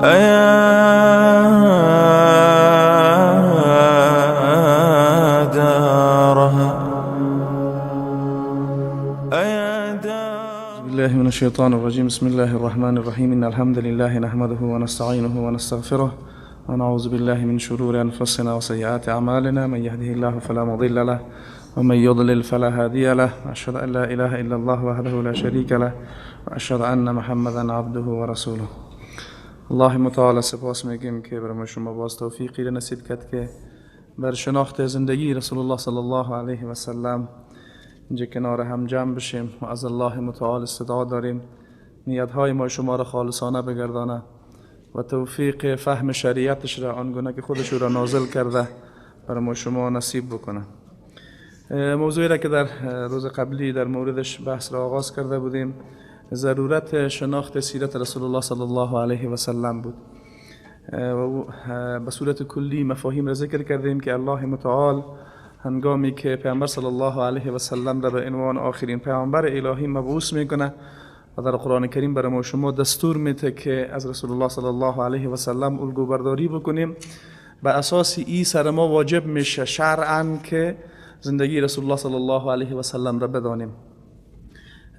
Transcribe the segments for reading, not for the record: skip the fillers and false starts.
أيا دارها أيا دار. بالله من الشیطان الرجیم. بسم الله الرحمن الرحیم. إن الحمد لله نحمده ونستعینه ونستغفره ونعوذ بالله من شرور أنفسنا وسيئات أعمالنا. من يهده الله فلا مضل له ومن يضلل فلا هادي له. أشهد أن لا إله إلا الله وحده لا شريك له وأشهد أن محمدا عبده ورسوله. الله متعال سپاس میگیم که برای شما باز توفیقی را نصیب کرد که بر شناخت زندگی رسول الله صلی الله علیه و سلم اینجا کنار هم جمع بشیم و از الله متعال استدعا داریم نیتهای ما شما را خالصانه بگردانه و توفیق فهم شریعتش را آنگونه که خودش را نازل کرده برای ما شما نصیب بکنه. موضوعی را که در روز قبلی در موردش بحث را آغاز کرده بودیم ضرورت شناخت سیرت رسول الله صلی الله علیه و سلم بود و به صورت کلی مفاهیم را ذکر کردیم که الله متعال هنگامی که پیامبر صلی الله علیه و سلم را به عنوان آخرین پیامبر الهی مبعوث میکنه و در قرآن کریم برای ما شما دستور میده که از رسول الله صلی الله علیه و سلم الگو برداری بکنیم، به اساس ای سر ما واجب میشه شرعاً که زندگی رسول الله صلی الله علیه و سلم را بدانیم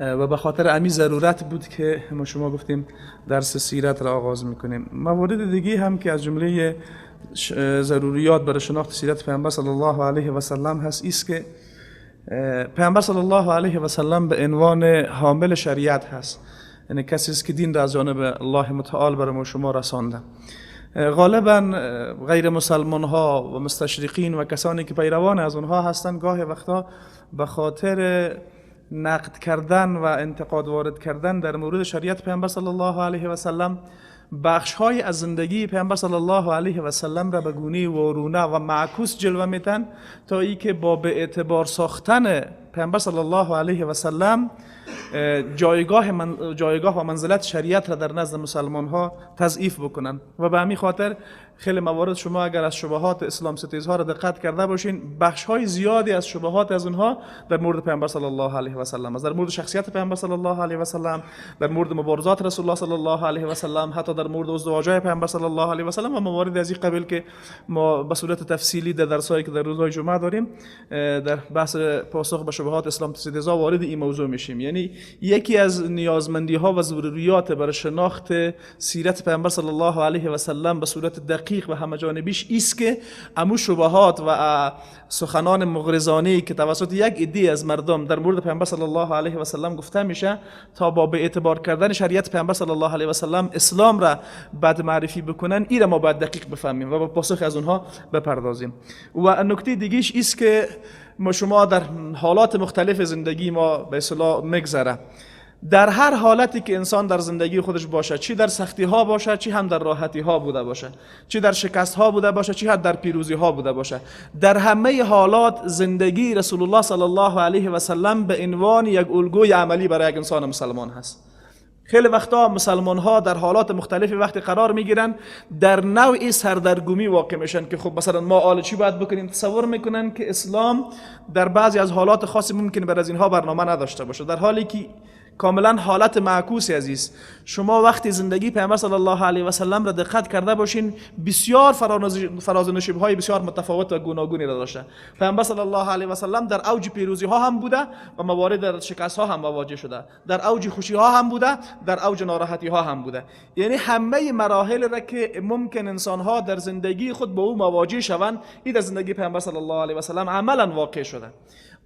و به خاطر امی ضرورت بود که ما شما گفتیم درس سیرت را آغاز میکنیم. موارد دیگه هم که از جمله ضروریات برای شناخت سیرت پیامبر صلی الله علیه و سلم هست ایست که پیامبر صلی الله علیه و سلم به عنوان حامل شریعت هست، یعنی کسی است که دین را از جانب الله متعال برای ما شما رسانده. غالبا غیر مسلمان ها و مستشرقین و کسانی که پیروان از اونها هستند گاهی وقتا به خاطر نقد کردن و انتقاد وارد کردن در مورد شریعت پیامبر صلی الله علیه و سلم بخش های از زندگی پیامبر صلی الله علیه و سلم را به گونه وارونه و معکوس جلوه میتن تا ای که با به اعتبار ساختن پیامبر صلی الله علیه و سلم جایگاه و منزلت شریعت را در نزد مسلمان ها تضعیف بکنن. و به همین خاطر خیلی موارد شما اگر از شبهات اسلام ستیزها را دقت کرده باشین بخش های زیادی از شبهات از اونها در مورد پیامبر صلی الله علیه و سلم است، در مورد شخصیت پیامبر صلی الله علیه و سلم، در مورد مبارزات رسول الله صلی الله علیه و سلم، حتی در مورد ازدواجهای پیامبر صلی الله علیه و سلم و موارد از این قبیل که ما به صورت تفصیلی در درسایی که در روزهای جمعه داریم در بحث پاسخ به شبهات اسلام ستیزها وارد این موضوع میشیم. یعنی یکی از نیازمندی ها و ضروریات برای شناخت سیرت پیامبر صلی الله علیه و سلم به صورت دقیق و همه جانبیش ایست که امو شبهات و سخنان مغرضانه که توسط یک عده از مردم در مورد پیامبر صلی الله علیه و سلم گفته میشه تا با به اعتبار کردن شریعت پیامبر صلی الله علیه و سلم اسلام را بد معرفی بکنن، این را ما باید دقیق بفهمیم و با پاسخ از اونها بپردازیم. و نکته دیگهش ایست که ما شما در حالات مختلف زندگی ما به اصطلاح میگذره، در هر حالتی که انسان در زندگی خودش باشه، چی در سختی ها باشه، چی هم در راحتی ها بوده باشه، چی در شکست ها بوده باشه، چی هم در پیروزی ها بوده باشه، در همه حالات زندگی رسول الله صلی الله علیه و سلم به عنوان یک الگوی عملی برای یک انسان مسلمان هست. خیلی وقتا مسلمان ها در حالات مختلفی وقتی قرار میگیرن در نوعی سردرگمی واقع میشن که خب مثلا ما آل چی باید بکنیم، تصور میکنن که اسلام در بعضی از حالات خاصی ممکن بر از اینها برنامه نداشته باشه، در حالی که کاملا حالت معکوسی عزیز. شما وقتی زندگی پیامبر صلی الله علیه و سلم را دقت کرده باشین بسیار فراز و نشیب های بسیار متفاوت و گوناگونی را داشته. پیامبر صلی الله علیه و سلم در اوج پیروزی ها هم بوده و موارد در شکست ها هم مواجه شده، در اوج خوشی ها هم بوده، در اوج ناراحتی ها هم بوده. یعنی همه مراحل را که ممکن انسان ها در زندگی خود با او مواجه شوند، این در زندگی پیامبر صلی الله علیه و سلم عملا واقع شده.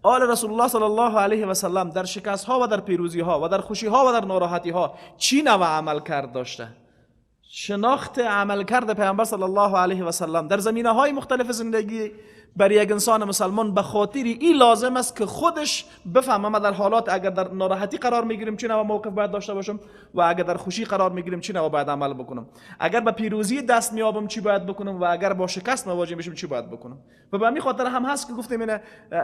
آل رسول الله صلی الله علیه و سلم در شکست ها و در پیروزی ها و در خوشی ها و در ناراحتی ها چی نوع عمل کرد داشته؟ شناخت عملکرد پیامبر صلی الله علیه و سلم در زمینه های مختلف زندگی برای یک انسان مسلمان به خاطر این لازم است که خودش بفهمه ما در حالات اگر در ناراحتی قرار میگیریم چه نوع موقف باید داشته باشم و اگر در خوشی قرار میگیریم چه نوع باید عمل بکنم، اگر به پیروزی دست میابم چی باید بکنم و اگر با شکست مواجه میشم چی باید بکنم. و به همین خاطر هم هست که گفتیم اینه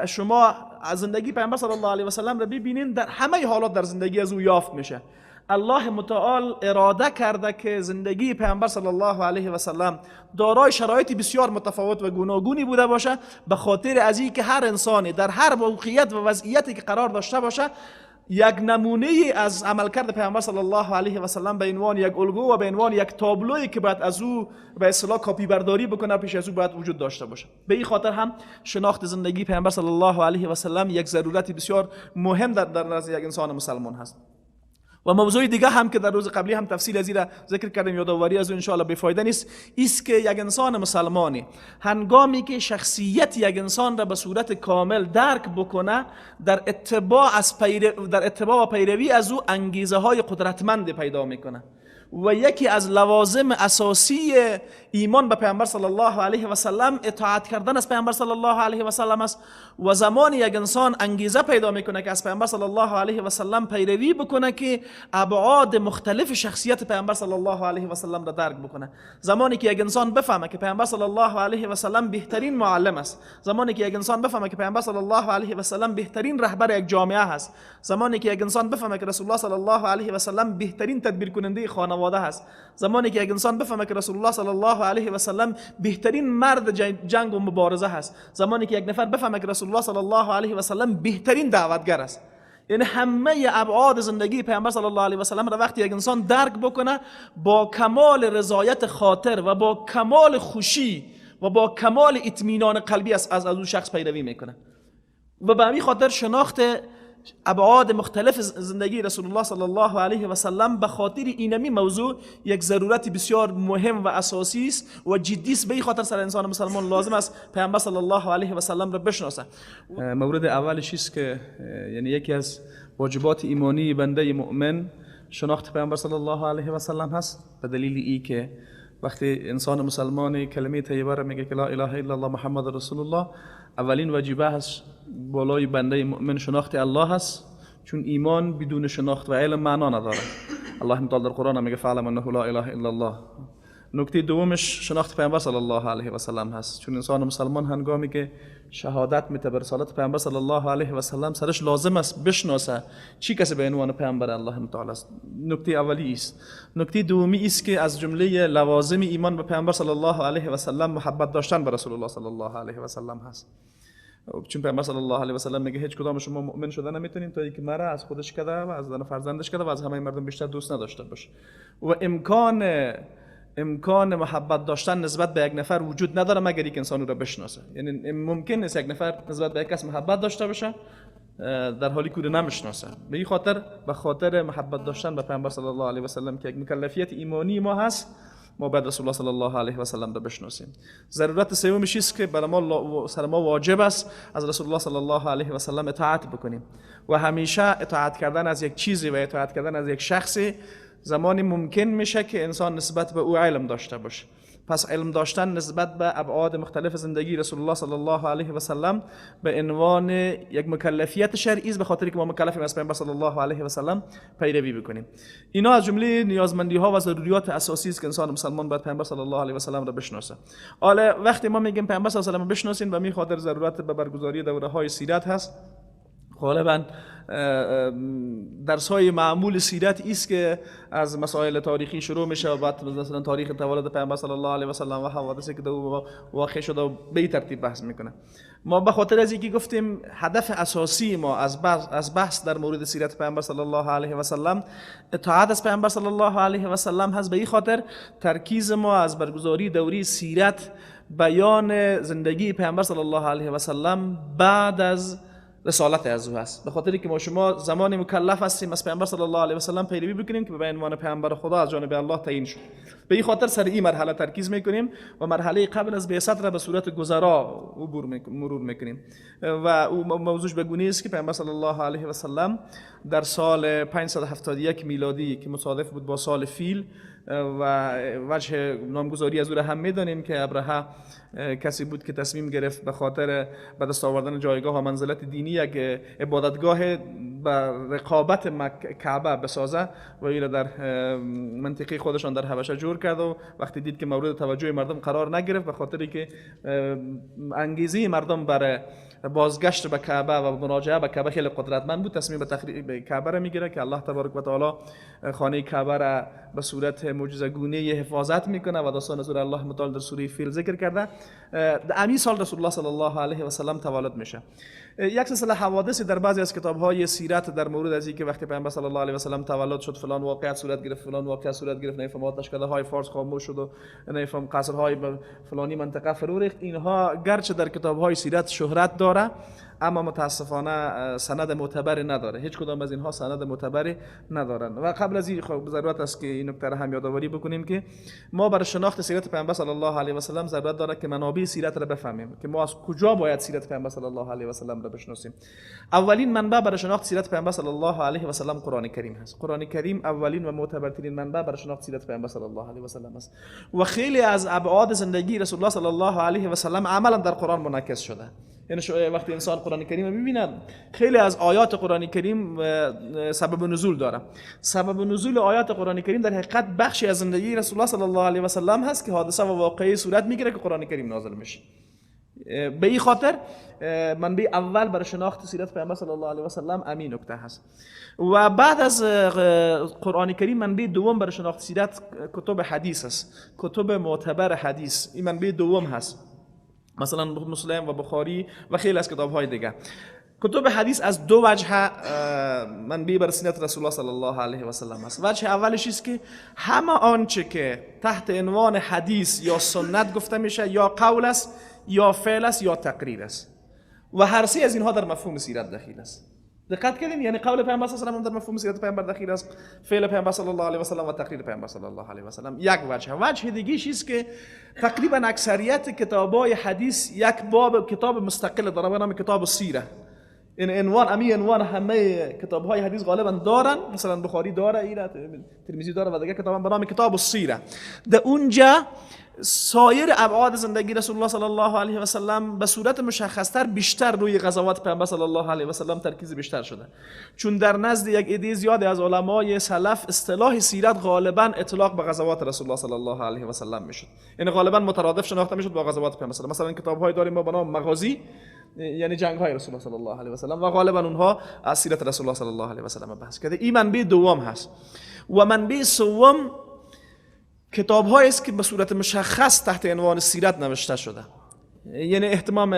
شما از زندگی پیامبر صلی الله علیه و سلم را ببینین در همه حالات در زندگی از او یافت میشه. الله متعال اراده کرده که زندگی پیامبر صلی الله علیه و سلم دارای شرایط بسیار متفاوت و گوناگونی بوده باشه، به خاطر از اینکه هر انسانی در هر موقعیت و وضعیتی که قرار داشته باشه یک نمونه از عملکرد پیامبر صلی الله علیه و سلم به عنوان یک الگو و به عنوان یک تابلویی که باید از او به اصطلاح کاپی برداری بکنه پیش از او باید وجود داشته باشه. به این خاطر هم شناخت زندگی پیامبر صلی الله علیه و سلم یک ضرورت بسیار مهم در نزد یک انسان مسلمان هست. و موضوع دیگه هم که در روز قبلی هم تفصیل از این را ذکر کردیم، یادآوری از اون ان شاء الله بی‌فایده نیست، است که یک انسان مسلمانی هنگامی که شخصیت یک انسان را به صورت کامل درک بکنه، در اتباع و پیروی از او انگیزه های قدرتمند پیدا میکنه. و یکی از لوازم اساسی ایمان به پیامبر صلی الله علیه و سلم اطاعت کردن از پیامبر صلی الله علیه و سلم است. و زمان یک انسان انگیزه پیدا میکنه که از پیامبر صلی الله علیه و سلم پیروی بکنه که ابعاد مختلف شخصیت پیامبر صلی الله علیه و سلم را درک بکنه. زمانی که یک انسان بفهمه که پیامبر صلی الله علیه و سلم بهترین معلم است، زمانی که یک انسان بفهمه که پیامبر صلی الله علیه و سلم بهترین رهبر یک جامعه است، زمانی که یک انسان بفهمه که رسول الله صلی الله علیه و سلم بهترین تدبیر کننده خانواده هست، زمانی که یک انسان بفهمه که رسول الله صلی الله علیه و سلم بهترین مرد جنگ و مبارزه هست، زمانی که یک نفر بفهمه که رسول الله صلی الله علیه و سلم بهترین دعوتگر است. یعنی همه ابعاد زندگی پیامبر صلی الله علیه و سلم را وقتی یک انسان درک بکنه، با کمال رضایت خاطر و با کمال خوشی و با کمال اطمینان قلبی از اون شخص پیروی میکنه. و به همین خاطر شناخت ابعاد مختلف زندگی رسول الله صلی الله علیه و سلم به خاطر اینمی موضوع یک ضرورت بسیار مهم و اساسی است و جدی است. به این خاطر سر انسان مسلمان لازم است پیامبر صلی الله علیه و سلم را بشناسه. مورد اولش است که یعنی یکی از واجبات ایمانی بنده مؤمن شناخت پیامبر صلی الله علیه و سلم هست، به دلیل ای که وقتی انسان مسلمان کلمه طیبه را میگه که لا اله الا الله محمد رسول الله، اولین واجبه هست بالای بنده مؤمن شناخت الله هست، چون ایمان بدون شناخت و علم معنا نداره. الله متعال در قرآن میگه فعلم انه لا اله الا الله. نکته دومش شناخت پیامبر صلی الله علیه و سلم هست، چون انسان مسلمان هنگامی که شهادت میده بر رسالت پیامبر صلی الله علیه و سلم سرش لازم است بشناسه چی کسی به عنوان پیامبر الله متعال است. نکته اولی است. نکته دومی است که از جمله لوازم ایمان به پیامبر صلی الله علیه و سلم محبت داشتن به رسول الله صلی الله علیه و سلم هست، چون پیامبر صلی الله علیه و سلم میگه هیچ کدام شما مؤمن شده نمیتونین تا اینکه مرا از خودش کده و از فرزندش کده و از همه مردم بیشتر دوست نداشته باشه. و امکان محبت داشتن نسبت به یک نفر وجود نداره مگر یک انسان رو بشناسه. یعنی ممکن نیست یک نفر نسبت به یک کس محبت داشته باشه در حالی که او نمیشناسه. به این خاطر به خاطر محبت داشتن به پیامبر صلی الله علیه و سلم که یک مکلفیت ایمانی ما هست، ما باید رسول الله صلی الله علیه و سلم را بشناسیم. ضرورت سومش است که برای ما سر ما واجب است از رسول الله صلی الله علیه و سلم اطاعت بکنیم و همیشه اطاعت کردن از یک چیزی و اطاعت کردن از یک شخصی زمانی ممکن میشه که انسان نسبت به او علم داشته باشه. پس علم داشتن نسبت به ابعاد مختلف زندگی رسول الله صلی الله علیه و سلم به عنوان یک مکلفیت شرعی است، به خاطر که ما مکلفیم از پیامبر صلی الله علیه و سلم پیروی بکنیم. اینا از جمله نیازمندی ها و ضروریات اساسی است که انسان مسلمان باید پیامبر صلی الله علیه و سلم را بشناسه. حالا وقتی ما میگیم پیامبر صلی الله علیه و سلم بشناسیم، به می خاطر ضرورت به برگزاری دوره های سیرت هست. غالبا درس های معمول سیرت ایست که از مسائل تاریخی شروع میشه و بعد مثلا تاریخ تولد پیامبر صلی الله علیه و سلم و حوادثی که در واقع شده و به ترتیب بحث میکنه. ما به خاطر از اینکه گفتیم هدف اساسی ما از بحث در مورد سیرت پیامبر صلی الله علیه و سلم اطاعت از پیامبر صلی الله علیه و سلم هست، به این خاطر ترکیز ما از برگزاری دوری سیرت بیان زندگی پیامبر صلی الله علیه و سلم بعد از رسالت از او هست. به خاطر که ما شما زمانی مکلف هستیم از پیامبر صلی الله علیه و سلم پیروی بکنیم که به عنوان پیامبر خدا از جانب الله تعیین شد. به این خاطر سر این مرحله ترکیز میکنیم و مرحله قبل از بعثت را به صورت گذرا عبور مرور میکنیم و او موضوعش به گونه است که پیامبر صلی الله علیه و سلم در سال 571 میلادی که مصادف بود با سال فیل و وجه نامگذاری از او را هم میدانیم که ابرهه کسی بود که تصمیم گرفت به خاطر به دست آوردن جایگاه و منزلت دینی یک عبادتگاه به رقابت کعبه بسازه و این را در منطقه خودشان در حبشه جور کرد و وقتی دید که مورد توجه مردم قرار نگرفت به خاطری که انگیزه مردم برای بازگشت به کعبه و مراجعه به کعبه خیلی قدرتمند بود، تصمیم به تخریب کعبه را میگیره که الله تبارک و تعالی خانه کعبه را به صورت معجزه گونه حفاظت میکنه و داستان از الله متعال در سوره فیل ذکر کرده. در همین سال رسول الله صلی الله علیه و سلم تولد میشه. یک سلسله حوادثی در بعضی از کتاب‌های سیرت در مورد از اینکه وقتی پیامبر صلی الله علیه و سلم تولد شد فلان واقعه صورت گرفت، فلان واقعه صورت گرفت، نفهم آتشکده‌های فارس خاموش شد و نفهم قصرهای فلانی منطقه فرو ریخت، اینها گرچه در کتاب‌های سیرت شهرت داره اما متاسفانه سند معتبری نداره، هیچ کدام از اینها سند معتبری ندارن. و قبل از این خب ضرورت است که این نکته را هم یادآوری بکنیم که ما برای شناخت سیرت پیامبر صلی الله علیه و سلم ضرورت داره که منابع سیرت را بفهمیم، که ما از کجا باید سیرت پیامبر صلی الله علیه و سلم را بشناسیم. اولین منبع برای شناخت سیرت پیامبر صلی الله علیه و سلم قرآن کریم هست. قرآن کریم اولین و معتبرترین منبع برای شناخت سیرت پیامبر صلی الله علیه و سلم است و خیلی از ابعاد زندگی رسول الله صلی الله علیه و سلم عملا در قرآن منعکس شده. یعنی وقتی انسان قرآن کریم می‌بیند خیلی از آیات قرآن کریم سبب نزول داره. سبب نزول آیات قرآن کریم در حقیقت بخشی از زندگی رسول الله صلی الله علیه و سلم هست که حادثه و واقعه صورت میگیره که قرآن کریم نازل میشه. به این خاطر منبع اول برای شناخت سیرت پیامبر صلی الله علیه و سلم امین نکته هست. و بعد از قرآن کریم منبع دوم برای شناخت سیرت کتب حدیث است، کتب معتبر حدیث، این منبع دوم هست، مثلا مسلم و بخاری و خیلی از کتاب‌های دیگه. کتب حدیث از دو وجه منبع بر سیرت رسول الله صلی الله علیه و سلم است. وجه اولش است که همه آنچه که تحت عنوان حدیث یا سنت گفته میشه یا قول است یا فعل است یا تقریر است و هر سه از اینها در مفهوم سیرت دخیل است. دقت کردین؟ یعنی قول پیامبر صلی الله علیه و سلم در مفهوم سیرت پیامبر دخیل است، فعل پیامبر صلی الله علیه و سلم و تقریر پیامبر صلی الله علیه و سلم. یک وجه. وجه دیگه است که تقریبا اکثریت کتابای حدیث یک باب کتاب مستقل داره به نام کتاب سیره. این عنوان امی عنوان همه کتاب‌های حدیث غالبا دارن، مثلا بخاری داره، اینا ترمذی داره و دیگه کتابا به نام کتاب السیره. در اونجا سایر ابعاد زندگی رسول الله صلی الله علیه و سلم به صورت مشخصتر بیشتر روی غزوات پیامبر صلی الله علیه و سلم ترکیز بیشتر شده، چون در نزد یک عده زیاد از علمای سلف اصطلاح سیرت غالبا اطلاق به غزوات رسول الله صلی الله علیه و سلم میشد، یعنی غالبا مترادف شناخته میشد با غزوات پیامبر. مثلا کتاب‌های داریم ما به نام مغازی، یعنی جنگ های رسول الله صلی الله علیه و سلم، و غالبا اونها از سیرت رسول الله صلی الله علیه و سلم بحث کرده. این منبع دوم هست. و منبع سوم کتاب هایی است که به صورت مشخص تحت عنوان سیرت نوشته شده. یعنی اهتمام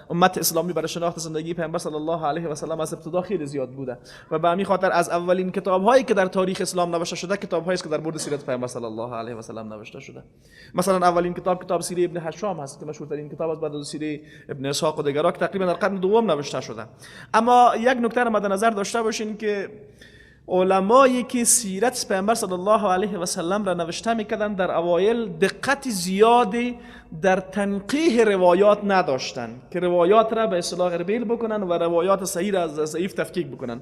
امت اسلامی برای شناخت زندگی پیامبر صلی الله علیه و سلم از ابتدا خیلی زیاد بوده و به همین خاطر از اولین کتاب هایی که در تاریخ اسلام نوشته شده کتاب هایی است که در مورد سیرت پیامبر صلی الله علیه و سلم نوشته شده. مثلا اولین کتاب کتاب سیره ابن هشام هست که مشهورترین کتاب است بعد از سیره ابن اسحاق و دیگران که تقریبا در قرن دوم نوشته شده. اما یک نکته را مد نظر داشته باشین که علمایی که سیرت پیامبر صلی الله علیه و سلم را نوشته میکردن در اوایل دقت زیادی در تنقیح روایات نداشتن که روایات را به اصطلاح غربیل بکنن و روایات صحیح را از ضعیف تفکیک بکنن.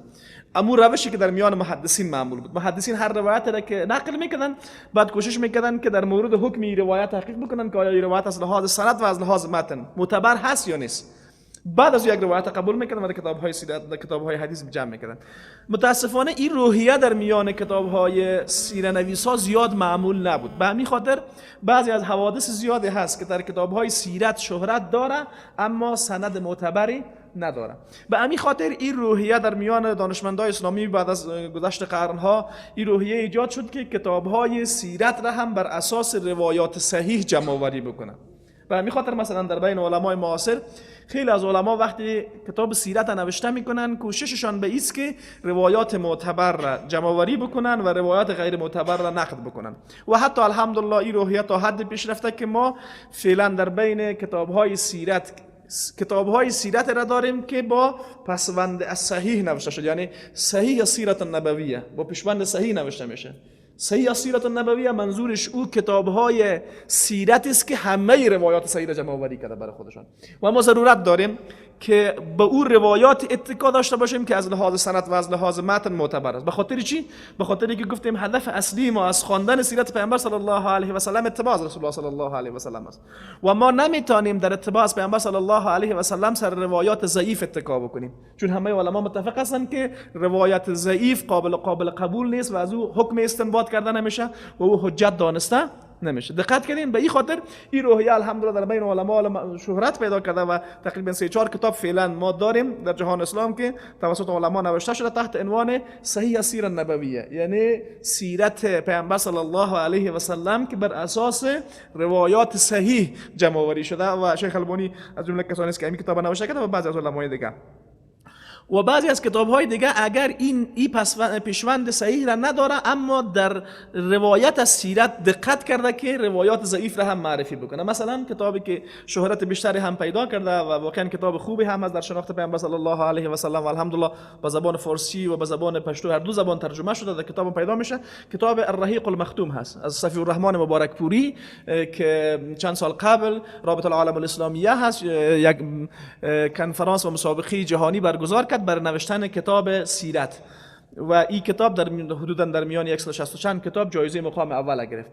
امو روشی که در میان محدثین معمول بود، محدثین هر روایت را که نقل میکردن بعد کوشش میکردن که در مورد حکم روایت تحقیق بکنن که آیا این روایت از لحاظ سند و از لحاظ متن معتبر هست یا نیست. بعد از یک روایت قبول میکردن و در کتاب‌های سیرت، در کتاب‌های حدیث جمع میکردن. متاسفانه این روحیه در میان کتاب‌های سیره نویسا زیاد معمول نبود. به همین خاطر بعضی از حوادث زیادی هست که در کتاب‌های سیرت شهرت داره اما سند معتبری نداره. به همین خاطر این روحیه در میان دانشمندای اسلامی بعد از گذشت قرن‌ها این روحیه ایجاد شد که کتاب‌های سیرت را هم بر اساس روایات صحیح جمع‌آوری بکنن. به همین خاطر مثلا در بین علمای معاصر خیلی از علما وقتی کتاب سیرت نوشته میکنن کوشششان به ایست که روایات معتبر را جمع آوری بکنن و روایات غیر معتبر را نقد بکنن. و حتی الحمدلله این روحیه تا حد پیش رفته که ما فعلا در بین کتاب‌های سیرت کتاب‌های سیرت را داریم که با پسوند الصحیح نوشته شده، یعنی صحیح سیرت النبویه با پیشوند صحیح نوشته میشه. صحیح سیرت النبویه منظورش او کتاب‌های سیرت است که همه روایات صحیح را جمع آوری کرده برای خودشان. و ما ضرورت داریم که به او روایات اتکا داشته باشیم که از لحاظ سند و از لحاظ متن معتبر است. به خاطر چی؟ به خاطر که گفتیم هدف اصلی ما از خواندن سیرت پیامبر صلی الله علیه و سلم اتباع از رسول الله صلی الله علیه و سلم است و ما نمیتونیم در اتباع از پیامبر صلی الله علیه و سلم سر روایات ضعیف اتکا بکنیم، چون همه علما متفق هستند که روایت ضعیف قابل قبول نیست و از او حکم استنباط کرده نمیشه و او حجت دانسته نمیشه. دقت کردین؟ به این خاطر این روحیه الحمدلله در بین علما شهرت پیدا کرده و تقریبا 3-4 کتاب فعلا ما داریم در جهان اسلام که توسط علما نوشته شده تحت عنوان صحیح سیره نبویه، یعنی سیرت پیامبر صلی الله علیه و سلم که بر اساس روایات صحیح جمع آوری شده و شیخ البانی از جمله کسانی است که این کتاب نوشته کرده و بعضی از علمای دیگه. و بعضی از کتاب‌های دیگه اگر این پیشوند صحیح را نداره، اما در روایت از سیرت دقت کرده که روایات ضعیف را هم معرفی بکنه. مثلا کتابی که شهرت بیشتری هم پیدا کرده و واقعا کتاب خوبی هم از در شناخت پیامبر صلی الله علیه و سلم و الحمدلله به زبان فارسی و به زبان پشتو هر دو زبان ترجمه شده، در کتاب پیدا میشه، کتاب الرحیق المختوم هست از صفی الرحمن مبارک پوری که چند سال قبل رابطه العالم الاسلامیه هست، یک کنفرانس و مسابقه جهانی برگزار کرد برای نوشتن کتاب سیرت و این کتاب در حدوداً در میان 160 چند کتاب جایزه مقام اول گرفت.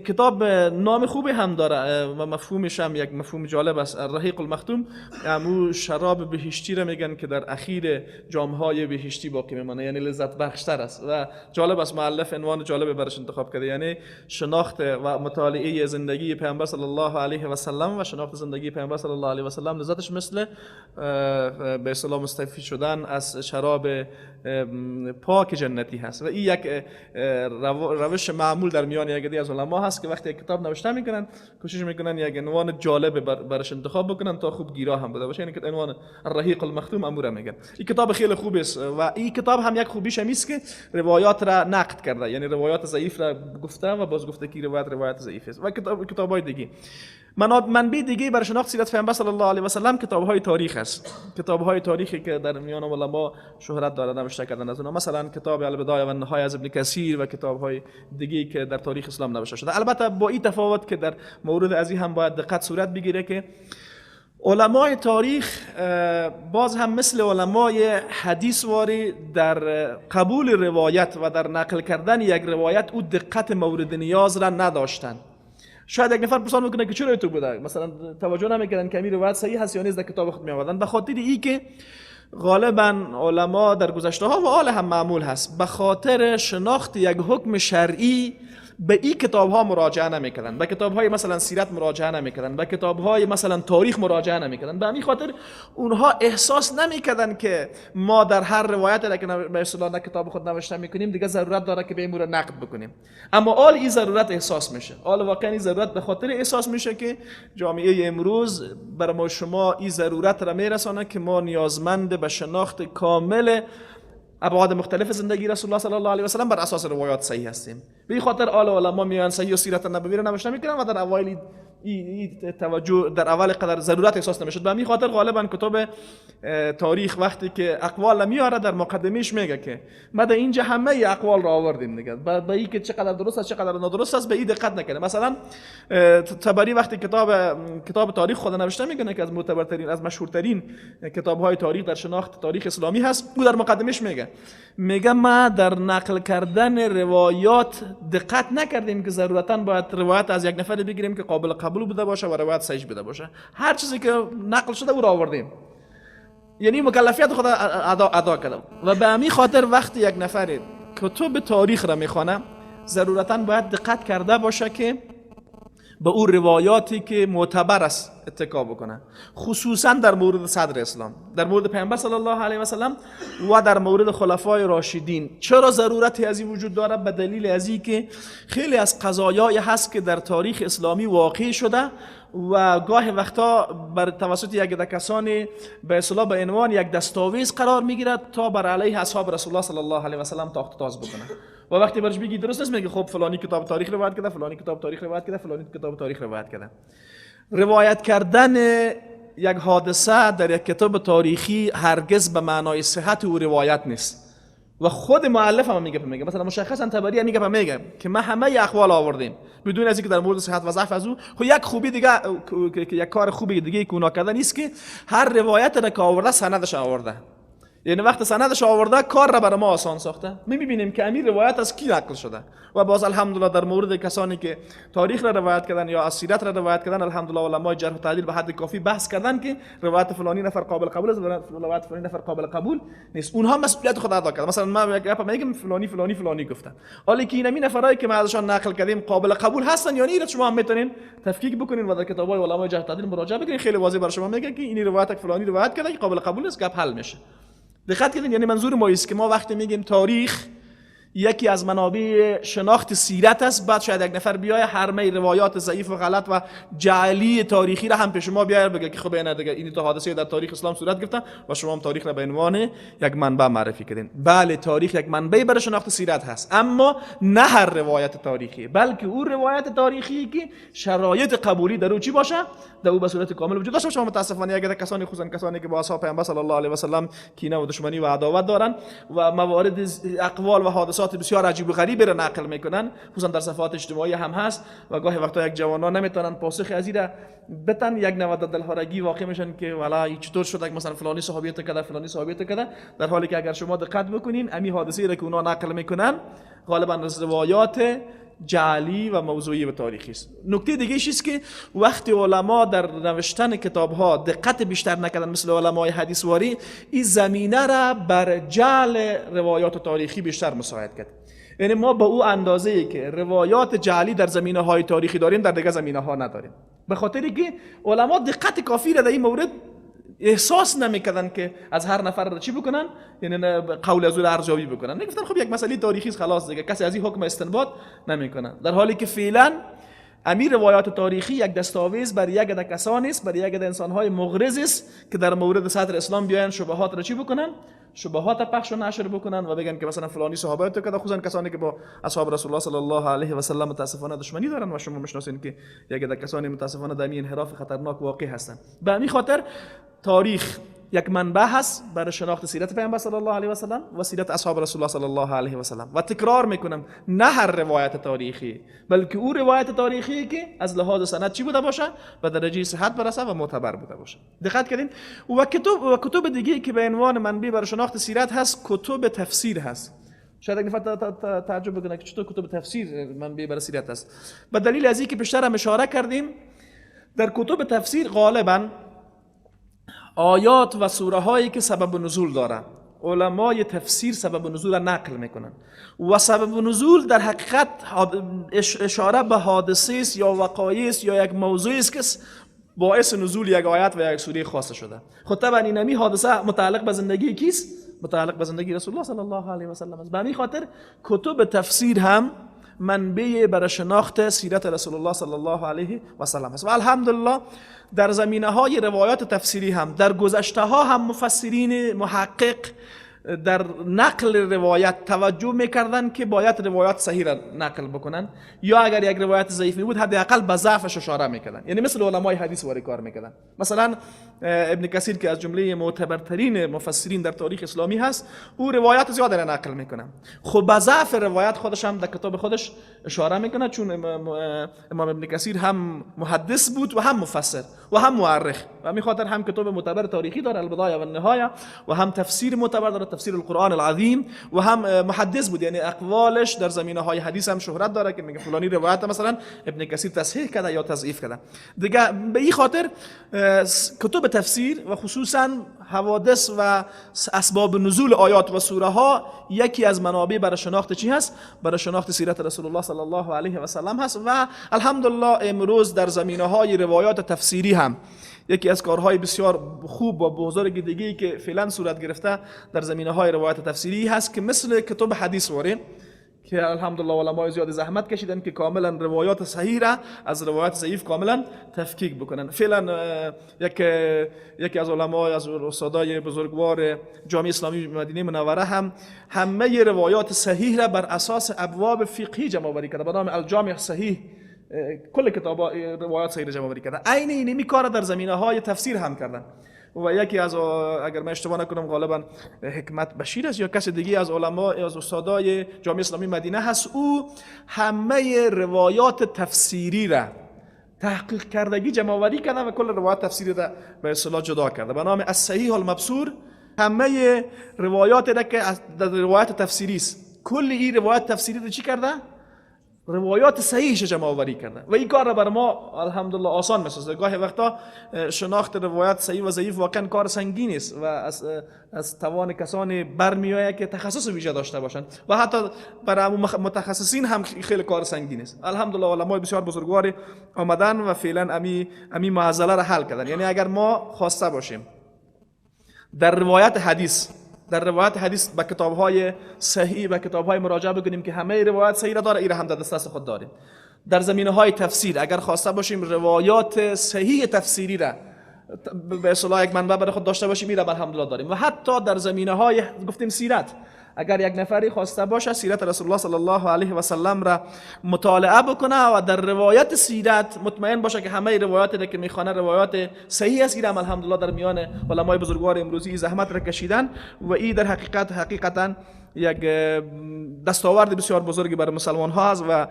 کتاب نام خوبی هم داره و مفهومش هم یک مفهوم جالب است. الرحیق المختوم امو شراب بهشتی را میگن که در اخیر جامهای بهشتی باقی میمانه، یعنی لذت بخشتر است و جالب است. مؤلف عنوان جالب برش انتخاب کرده، یعنی شناخت و مطالعه زندگی پیامبر صلی الله علیه و سلم و شناخت زندگی پیامبر صلی الله علیه و سلم لذتش مثل به اصطلاح مستفید شدن از شراب پاک جنتی هست. و این یک روش معمول در میان یک از علما هست که وقتی یک کتاب نوشته میکنن کوشش میکنن یک عنوان جالب برش انتخاب بکنن تا خوب گیرا هم بوده باشه، یعنی که عنوان الرحیق المختوم امور میگن. این کتاب خیلی خوب است و این کتاب هم یک خوبیش هم است که روایات را نقد کرده، یعنی روایات ضعیف را گفته و باز گفته که روایت ضعیف است. و کتاب‌های دیگه، منبع دیگه برای شناخت سیرت پیامبر صلی الله علیه و سلم کتاب‌های تاریخ است. کتاب‌های تاریخی که در میان علما شهرت داره نوشته کردن از اونها، مثلا کتاب البدایه و النهایه از ابن کثیر و کتاب‌های دیگه که در تاریخ اسلام نوشته شده. البته با این تفاوت که در مورد از این هم باید دقت صورت بگیره که علمای تاریخ باز هم مثل علمای حدیث واری در قبول روایت و در نقل کردن یک روایت او دقت مورد نیاز را نداشتند. شاید یک نفر پرسان میکنه که چرا تو بوده، مثلا توجه نمیکردن که این روایت صحیح هست یا نیست در کتاب خود میآوردن، به خاطر ای که غالبا علما در گذشته ها و آل هم معمول هست به خاطر شناخت یک حکم شرعی به این کتاب ها مراجعه نمیکردن، به کتاب های مثلا سیرت مراجعه نمیکردن، به کتاب های مثلا تاریخ مراجعه نمیکردن. به همین خاطر اونها احساس نمیکردن که ما در هر روایت که به اصطلاح کتاب خود نوشته میکنیم دیگه ضرورت داره که به رو نقد بکنیم. اما آل این ضرورت احساس میشه، آل واقعا این ضرورت به خاطر احساس میشه که جامعه امروز بر ما شما این ضرورت را میرسانه که ما نیازمند به شناخت کامل ابعاد مختلف زندگی رسول الله صلی الله علیه و سلم بر اساس روایات صحیح هستیم. به این خاطر آل علما میان صحیح و سیرت نبوی را نوشته میکنن و در اوایل این توجه در اول قدر ضرورت احساس نمیشد. به همین خاطر غالبا کتاب تاریخ وقتی که اقوال میاره در مقدمهش میگه که ما در اینجا همه اقوال را آوردیم دیگه، به این که چقدر درست است چقدر نادرست است به این دقت نکنه. مثلا طبری وقتی کتاب تاریخ خود نوشته میکنه که از معتبرترین از مشهورترین کتاب‌های تاریخ در شناخت تاریخ اسلامی هست، او در مقدمهش میگه ما در نقل کردن روایات دقت نکردیم که ضرورتا باید روایت از یک نفر بگیریم که قابل قبول بوده باشه و روایت صحیح بوده باشه. هر چیزی که نقل شده او را آوردیم، یعنی مکلفیت خود ادا کرده. و به همین خاطر وقتی یک نفر کتب تاریخ را میخوانه ضرورتا باید دقت کرده باشه که به او روایاتی که معتبر است اتکا بکنه، خصوصا در مورد صدر اسلام، در مورد پیامبر صلی الله علیه و سلم و در مورد خلفای راشدین. چرا ضرورتی از این وجود داره؟ به دلیل از این که خیلی از قضایای هست که در تاریخ اسلامی واقع شده و گاه وقتا بر توسط یک عده کسانی به اصطلاح به عنوان یک دستاویز قرار میگیرد تا بر علیه اصحاب رسول الله صلی الله علیه و سلم تاخت تاز بکنه. و وقتی برش بگی درست نیست میگه خب فلانی کتاب تاریخ روایت کرده، فلانی کتاب تاریخ روایت کرده، فلانی کتاب تاریخ روایت کرده. روایت کردن یک حادثه در یک کتاب تاریخی هرگز به معنای صحت او روایت نیست. و خود مؤلف هم میگه مثلا مشخصا طبری هم میگه که ما همه اقوال آوردیم بدون از اینکه در مورد صحت و ضعف از او. خب یک خوبی دیگه که یک کار خوبی دیگه که اونا کردن نیست که هر روایت را که آورده سندش آورده، یعنی وقت سندش آورده کار را برای ما آسان ساخته. می میبینیم که امیر روایت از کی نقل شده و باز الحمدلله در مورد کسانی که تاریخ را روایت کردن یا از سیرت را روایت کردن، الحمدلله علمای جرح و تعدیل به حد کافی بحث کردن که روایت فلانی نفر قابل قبول است، روایت فلانی نفر قابل قبول نیست. اونها مسئولیت خود ادا کردن. مثلا ما یک گپ میگم فلانی فلانی فلانی گفتن، حالا که اینمی نفرایی که ما ازشان نقل کردیم قابل قبول هستن یا نه، شما هم میتونین تفکیک بکنین و در کتابای علمای جرح و تعدیل مراجعه بکنین. خیلی واضح برای شما میگه که این روایت فلانی روایت کرده که قابل قبول نیست، گپ حل میشه. دقت کردین؟ یعنی منظور ما است که ما وقتی میگیم تاریخ یکی از منابع شناخت سیرت است، بعد شاید یک نفر بیای هرمه روایات ضعیف و غلط و جعلی تاریخی را هم پیش ما بیاره بگه که خب اینا دیگه این تا حادثه در تاریخ اسلام صورت گرفته و شما هم تاریخ را به عنوان یک منبع معرفی کردین. بله، تاریخ یک منبع برای شناخت سیرت هست، اما نه هر روایت تاریخی، بلکه او روایت تاریخی که شرایط قبولی در او چی باشه، در او به صورت کامل وجود داشته باشه. متاسفانه اگر کسانی، خصوصا کسانی که با اصحاب پیامبر صلی الله علیه و سلم کینه و دشمنی و عداوت دارن و موارد اقوال و حادثات بسیار عجیب و غریب را نقل میکنن، خصوصا در صفحات اجتماعی هم هست و گاهی وقتا یک جوانان نمیتونن پاسخ از این بتن، یک نوع دلهرگی واقع میشن که والا چطور شد که مثلا فلانی صحابیت کده، فلانی صحابیت کده، در حالی که اگر شما دقت بکنین امی حادثه را که اونا نقل میکنن غالبا از روایات جعلی و موضوعی و تاریخی است. نکته دیگه است که وقتی علما در نوشتن کتاب ها دقت بیشتر نکردن مثل علمای حدیث واری، این زمینه را بر جعل روایات تاریخی بیشتر مساعد کرد. یعنی ما به او اندازه ای که روایات جعلی در زمینه های تاریخی داریم در دیگه زمینه ها نداریم، به خاطر که علما دقت کافی را در این مورد احساس نمیکردن که از هر نفر را چی بکنن، یعنی قول از او ارزیابی بکنن. میگفتن خب یک مسئله تاریخی است، خلاص دیگه، کسی از این حکم استنباط نمیکنه. در حالی که فعلا امیر روایات تاریخی یک دستاویز بر یک عده کسانی است، بر یک عده انسان‌های مغرض است که در مورد صدر اسلام بیاین شبهات را چی بکنن، شبهات پخش و نشر بکنن و بگن که مثلا فلانی صحابه تو کده، خصوصا کسانی که با اصحاب رسول الله صلی الله علیه و سلم متاسفانه دشمنی دارن و شما میشناسین که یک عده کسانی متاسفانه در این انحراف خطرناک واقع هستن. به همین خاطر تاریخ یک منبع هست برای شناخت سیرت پیامبر صلی الله علیه و سلم و سیرت اصحاب رسول الله صلی الله علیه و سلم. و تکرار میکنم نه هر روایت تاریخی، بلکه او روایت تاریخی که از لحاظ سند چی بوده باشه، به درجه صحت برسه و معتبر بوده باشه. دقت کردین؟ و کتب دیگه که به عنوان منبع برای شناخت سیرت هست، کتب تفسیر هست. شاید یک نفر تعجب بکنه که چطور کتب تفسیر منبع برای سیرت است. به دلیل از اینکه پیشتر هم اشاره کردیم، در کتب تفسیر غالبا آیات و سوره هایی که سبب نزول دارند، علمای تفسیر سبب نزول را نقل میکنن و سبب نزول در حقیقت اشاره به حادثه است یا وقایع است یا یک موضوع است که باعث نزول یک آیت و یک سوره خاصه شده. خب طبعا اینمی حادثه متعلق به زندگی کیست؟ متعلق به زندگی رسول الله صلی الله علیه و سلم است. به همین خاطر کتب تفسیر هم منبع برای شناخت سیرت رسول الله صلی الله علیه و سلم است. و الحمدلله در زمینه های روایات تفسیری هم در گذشته ها هم مفسرین محقق در نقل روایت توجه میکردن که باید روایت صحیح را نقل بکنن، یا اگر یک روایت ضعیف می بود حداقل به ضعفش اشاره میکردن. یعنی مثل علمای حدیث واری کار میکردن. مثلا ابن کثیر که از جمله معتبرترین مفسرین در تاریخ اسلامی هست، او روایت زیاد را نقل میکنه. خب به ضعف روایت خودش هم در کتاب خودش اشاره میکنه، چون امام ابن کثیر هم محدث بود و هم مفسر و هم مؤرخ، و می خاطر هم کتاب معتبر تاریخی داره البدایه و النهایه، و هم تفسیر معتبر داره تفسیر القرآن العظیم، و هم محدث بود، یعنی اقوالش در زمینه های حدیث هم شهرت داره که میگه فلانی روایت مثلا ابن کثیر تصحیح کرده یا تضعیف کرده دیگه. به این خاطر کتب تفسیر و خصوصا حوادث و اسباب نزول آیات و سوره ها یکی از منابع برای شناخت چی هست؟ برای شناخت سیرت رسول الله صلی الله علیه و سلم هست. و الحمدلله امروز در زمینه های روایات تفسیری هم یکی از کارهای بسیار خوب و بزرگ دیگه‌ای که فعلا صورت گرفته در زمینه‌های روایت تفسیری هست که مثل کتب حدیث واره که الحمدلله علمای زیاد زحمت کشیدن که کاملا روایات صحیح را از روایات ضعیف کاملا تفکیک بکنن. فعلا یکی از علمای از استادای بزرگوار جامعه اسلامی مدینه منوره هم همه روایات صحیح را بر اساس ابواب فقهی جمع آوری کرده به نام الجامع صحیح، کل کتاب روایات صحیح را جمع آوری کرده. عین اینمی کار در زمینه های تفسیر هم کردن و یکی از، اگر من اشتباه نکنم غالبا حکمت بشیر است یا کسی دیگه از علما از استادای جامعه اسلامی مدینه هست، او همه روایات تفسیری را تحقیق کردگی جمع آوری کرده و کل روایات تفسیری را به اصطلاح جدا کرده به نام الصحیح المبصور همه روایات را که در روایت تفسیری است، کل این روایت تفسیری رو چی کرده؟ روایات صحیحش جمع آوری کرده و این کار را بر ما الحمدلله آسان میسازه. گاهی وقتا شناخت روایت صحیح و ضعیف واقعا کار سنگین است و از توان کسانی برمیآید که تخصص ویژه داشته باشند و حتی برای متخصصین هم خیلی کار سنگین است. الحمدلله علمای بسیار بزرگواری آمدن و فعلا امی معضله را حل کردن. یعنی اگر ما خواسته باشیم در روایت حدیث به کتاب‌های صحیح و کتاب‌های مراجعه بکنیم که همه روایت صحیح را داره، این را هم در دسترس خود داریم. در زمینه‌های تفسیر اگر خواسته باشیم روایات صحیح تفسیری را به اصطلاح یک منبع برای خود داشته باشیم، این را الحمدلله داریم. و حتی در زمینه‌های گفتیم سیرت، اگر یک نفری خواسته باشه سیرت رسول الله صلی الله علیه و سلم را مطالعه بکنه و در روایت سیرت مطمئن باشه که همه روایاتی که میخوانه روایات صحیح است، این هم الحمدلله در میان علمای بزرگوار امروزی زحمت را کشیدن و این در حقیقت حقیقتا یک دستاورد بسیار بزرگی برای مسلمان ها است و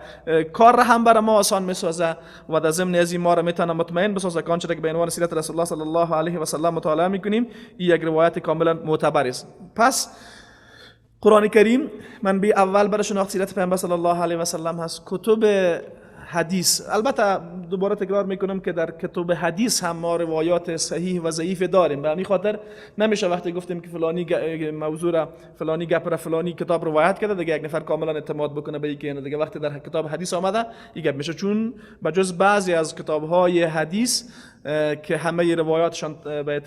کار را هم برای ما آسان میسازه و در ضمن از این ما را میتونه مطمئن بسازه که آنچه که به عنوان سیرت رسول الله صلی الله علیه و سلم مطالعه میکنیم این یک روایت کاملا معتبر است. پس قرآن کریم منبع اول برای شناخت سیرت پیامبر صلی الله علیه و سلم هست. کتب حدیث، البته دوباره تکرار میکنم که در کتب حدیث هم ما روایات صحیح و ضعیف داریم. به همین خاطر نمیشه وقتی گفتیم که فلانی موضوع را، فلانی گپ را، فلانی کتاب روایت کرده، دیگه یک نفر کاملا اعتماد بکنه به اینکه دیگه وقتی در کتاب حدیث آمده این گپ میشه، چون بجز بعضی از کتاب‌های حدیث که همه روایاتشان به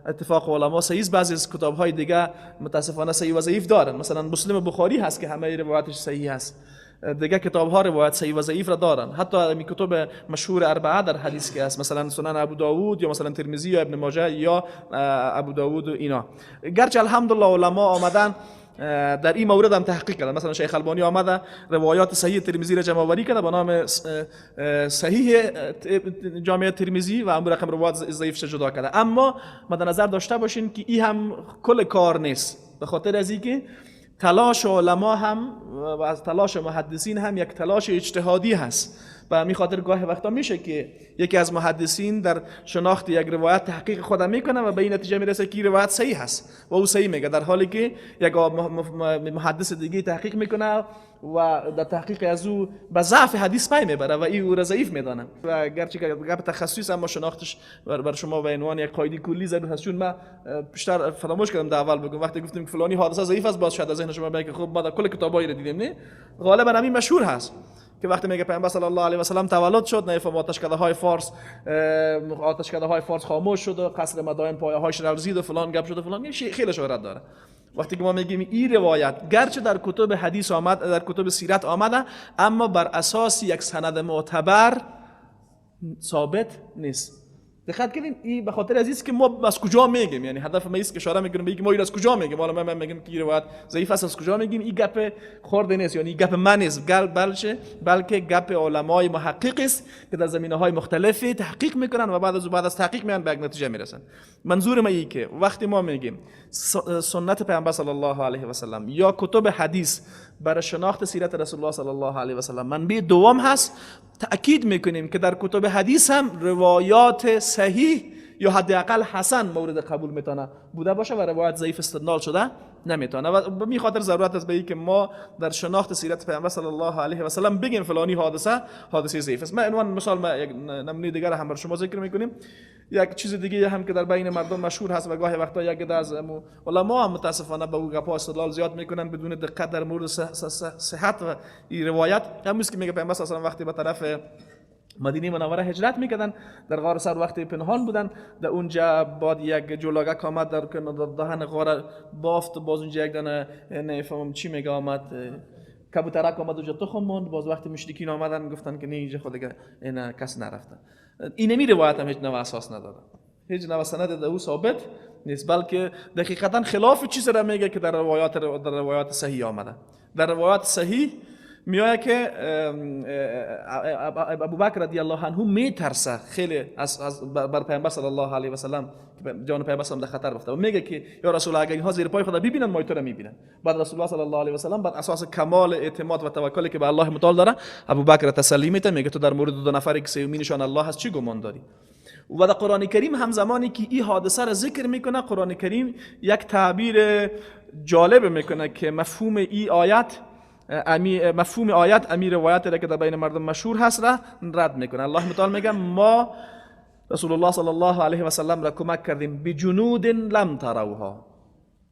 اتفاق علما صحیح است، بعضی از کتاب‌های دیگه متاسفانه صحیح و ضعیف دارن. مثلا مسلم بخاری هست که همه روایاتش صحیح است، دیگه کتاب ها روایت صحیح و ضعیف را دارن. حتی این کتب مشهور اربعه در حدیث که هست، مثلا سنن ابو داوود یا مثلا ترمذی یا ابن ماجه یا ابو داوود و اینا، گرچه الحمدلله علما آمدن در این مورد هم تحقیق کردن. مثلا شیخ البانی آمده روایات صحیح ترمذی را جمع آوری کرده به نام صحیح جامعه ترمذی و هم رقم روایات ضعیف جدا کرده. اما مد نظر داشته باشین که این هم کل کار نیست، به خاطر از اینکه تلاش علما هم و از تلاش محدثین هم یک تلاش اجتهادی هست. به همین خاطر گاهی وقتا میشه که یکی از محدثین در شناخت یک روایت تحقیق خود میکنه و به این نتیجه میرسه که روایت صحیح هست و او صحیح میگه، در حالی که یک محدث دیگه تحقیق میکنه و در تحقیق از او به ضعف حدیث پی میبره و این او را ضعیف میدانه. و گرچه که گپ تخصصی اما شناختش بر شما به عنوان یک قاعده کلی ضرور هست. چون من بیشتر فراموش کردم در اول بگم، وقتی گفتیم که فلانی حادثه ضعیف است، باز شاید از ذهن شما بیاد که خب ما در کل کتابای رو دیدیم. نه، غالبا همین مشهور هست که وقتی میگه پیامبر صلی الله علیه و سلم تولد شد، نفهم آتشکده های فارس خاموش شد و قصر مدائن پایه هایش لرزید و فلان گپ شد و فلان، خیلی شهرت داره. وقتی که ما میگیم این روایت گرچه در کتب حدیث آمد، در کتب سیرت آمده، اما بر اساس یک سند معتبر ثابت نیست. دقت کنین، این به خاطر عزیز که ما از کجا میگیم، یعنی هدف ما است که اشاره میکنیم به اینکه ما این از کجا میگیم. حالا من میگم که این روایت ضعیف است، از کجا میگیم؟ این گپ خرد نیست، یعنی گپ من نیست، بلکه گپ علمای محقق است که در زمینه‌های مختلفی تحقیق میکنن و بعد از تحقیق میان به یک نتیجه میرسن. منظور ما اینه که وقتی ما میگیم سنت پیامبر صلی الله علیه و سلم یا کتب حدیث برای شناخت سیرت رسول الله صلی الله علیه و سلم منبع دوم هست، تأکید میکنیم که در کتب حدیث هم روایات صحیح یا حداقل حسن مورد قبول میتونه بوده باشه و روایت ضعیف استدلال شده نمیتونه. و به خاطر ضرورت است به اینکه ما در شناخت سیرت پیامبر صلی الله علیه و سلم بگیم فلانی حادثه ضعیف است. من عنوان مثال ما یک نمونه دیگر هم بر شما ذکر میکنیم. یک چیز دیگه هم که در بین مردم مشهور هست و گاهی وقتا یک عده از علما هم متاسفانه به او گپا استدلال زیاد میکنن بدون دقت در مورد صحت و این روایت، همون که میگه پیامبر صلی الله علیه و وقتی به طرف مدینه منوره هجرت میکردن، در غار سر وقتی پنهان بودن، در اونجا بعد یک جولاگک آمد در دهن غار بافت، باز اونجا یک دانه نفهمم چی میگه آمد، کبوترک آمد اونجا تخم موند. باز وقتی مشرکین آمدن گفتن که نه اینجا خود دیگه اینا کس نرفته. اینمی روایت هم هیچ نوع اساس نداره، هیچ نوع سند در او ثابت نیست، بلکه دقیقاً خلاف چیز را میگه که در روایات صحیح آمده. در روایات صحیح میآید که ابوبکر رضی الله عنه میترسه خیلی از بر پیامبر صلی الله علیه و سلم که جان پیامبر صلی الله علیه و در خطر افتاده و میگه که یا رسول الله اگر اینها زیر پای خدا ببینن ما تو را میبینن. بعد رسول الله صلی الله علیه و سلم بر اساس کمال اعتماد و توکلی که به الله متعال داره ابوبکر تسلی میده، میگه تو در مورد دو نفری که سومینشان الله هست چی گمان داری؟ و در قرآن کریم هم زمانی که این حادثه را ذکر میکنه، قرآن کریم یک تعبیر جالب میکنه که مفهوم این آیت، مفهوم آیت امی روایت را که در بین مردم مشهور هست را رد میکنه. الله متعال میگه ما رسول الله صلی الله علیه و سلم را کمک کردیم بجنود لم تروها،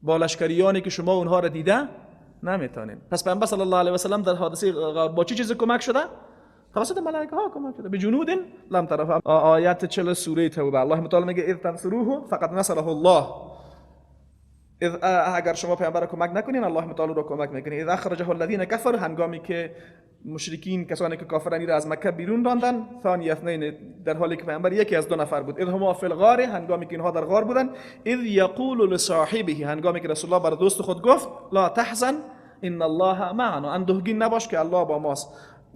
با لشکریانی که شما اونها را دیده نمیتونین. پس پیامبر صلی الله علیه و سلم در حادثه غار با چه چیز کمک شده؟ توسط ملائکه ها کمک شده. بجنود لم تروها، آیت 40 سوره توبه. الله متعال میگه اذ تنصروه فقد نصره الله، اگر شما پیامبر را کمک نکنین الله متعال رو کمک میکنه. اذ اخرجه الذین کفروا، هنگامی که مشرکین، کسانی که کافرانی را از مکه بیرون راندن، ثانی اثنین، در حالی که پیامبر یکی از دو نفر بود، اذ هما فی الغار، هنگامی که اینها در غار بودن، اذ یقول لصاحبه، هنگامی که رسول الله بر دوست خود گفت لا تحزن ان الله معنا، اندوهگین نباش که الله با ماست.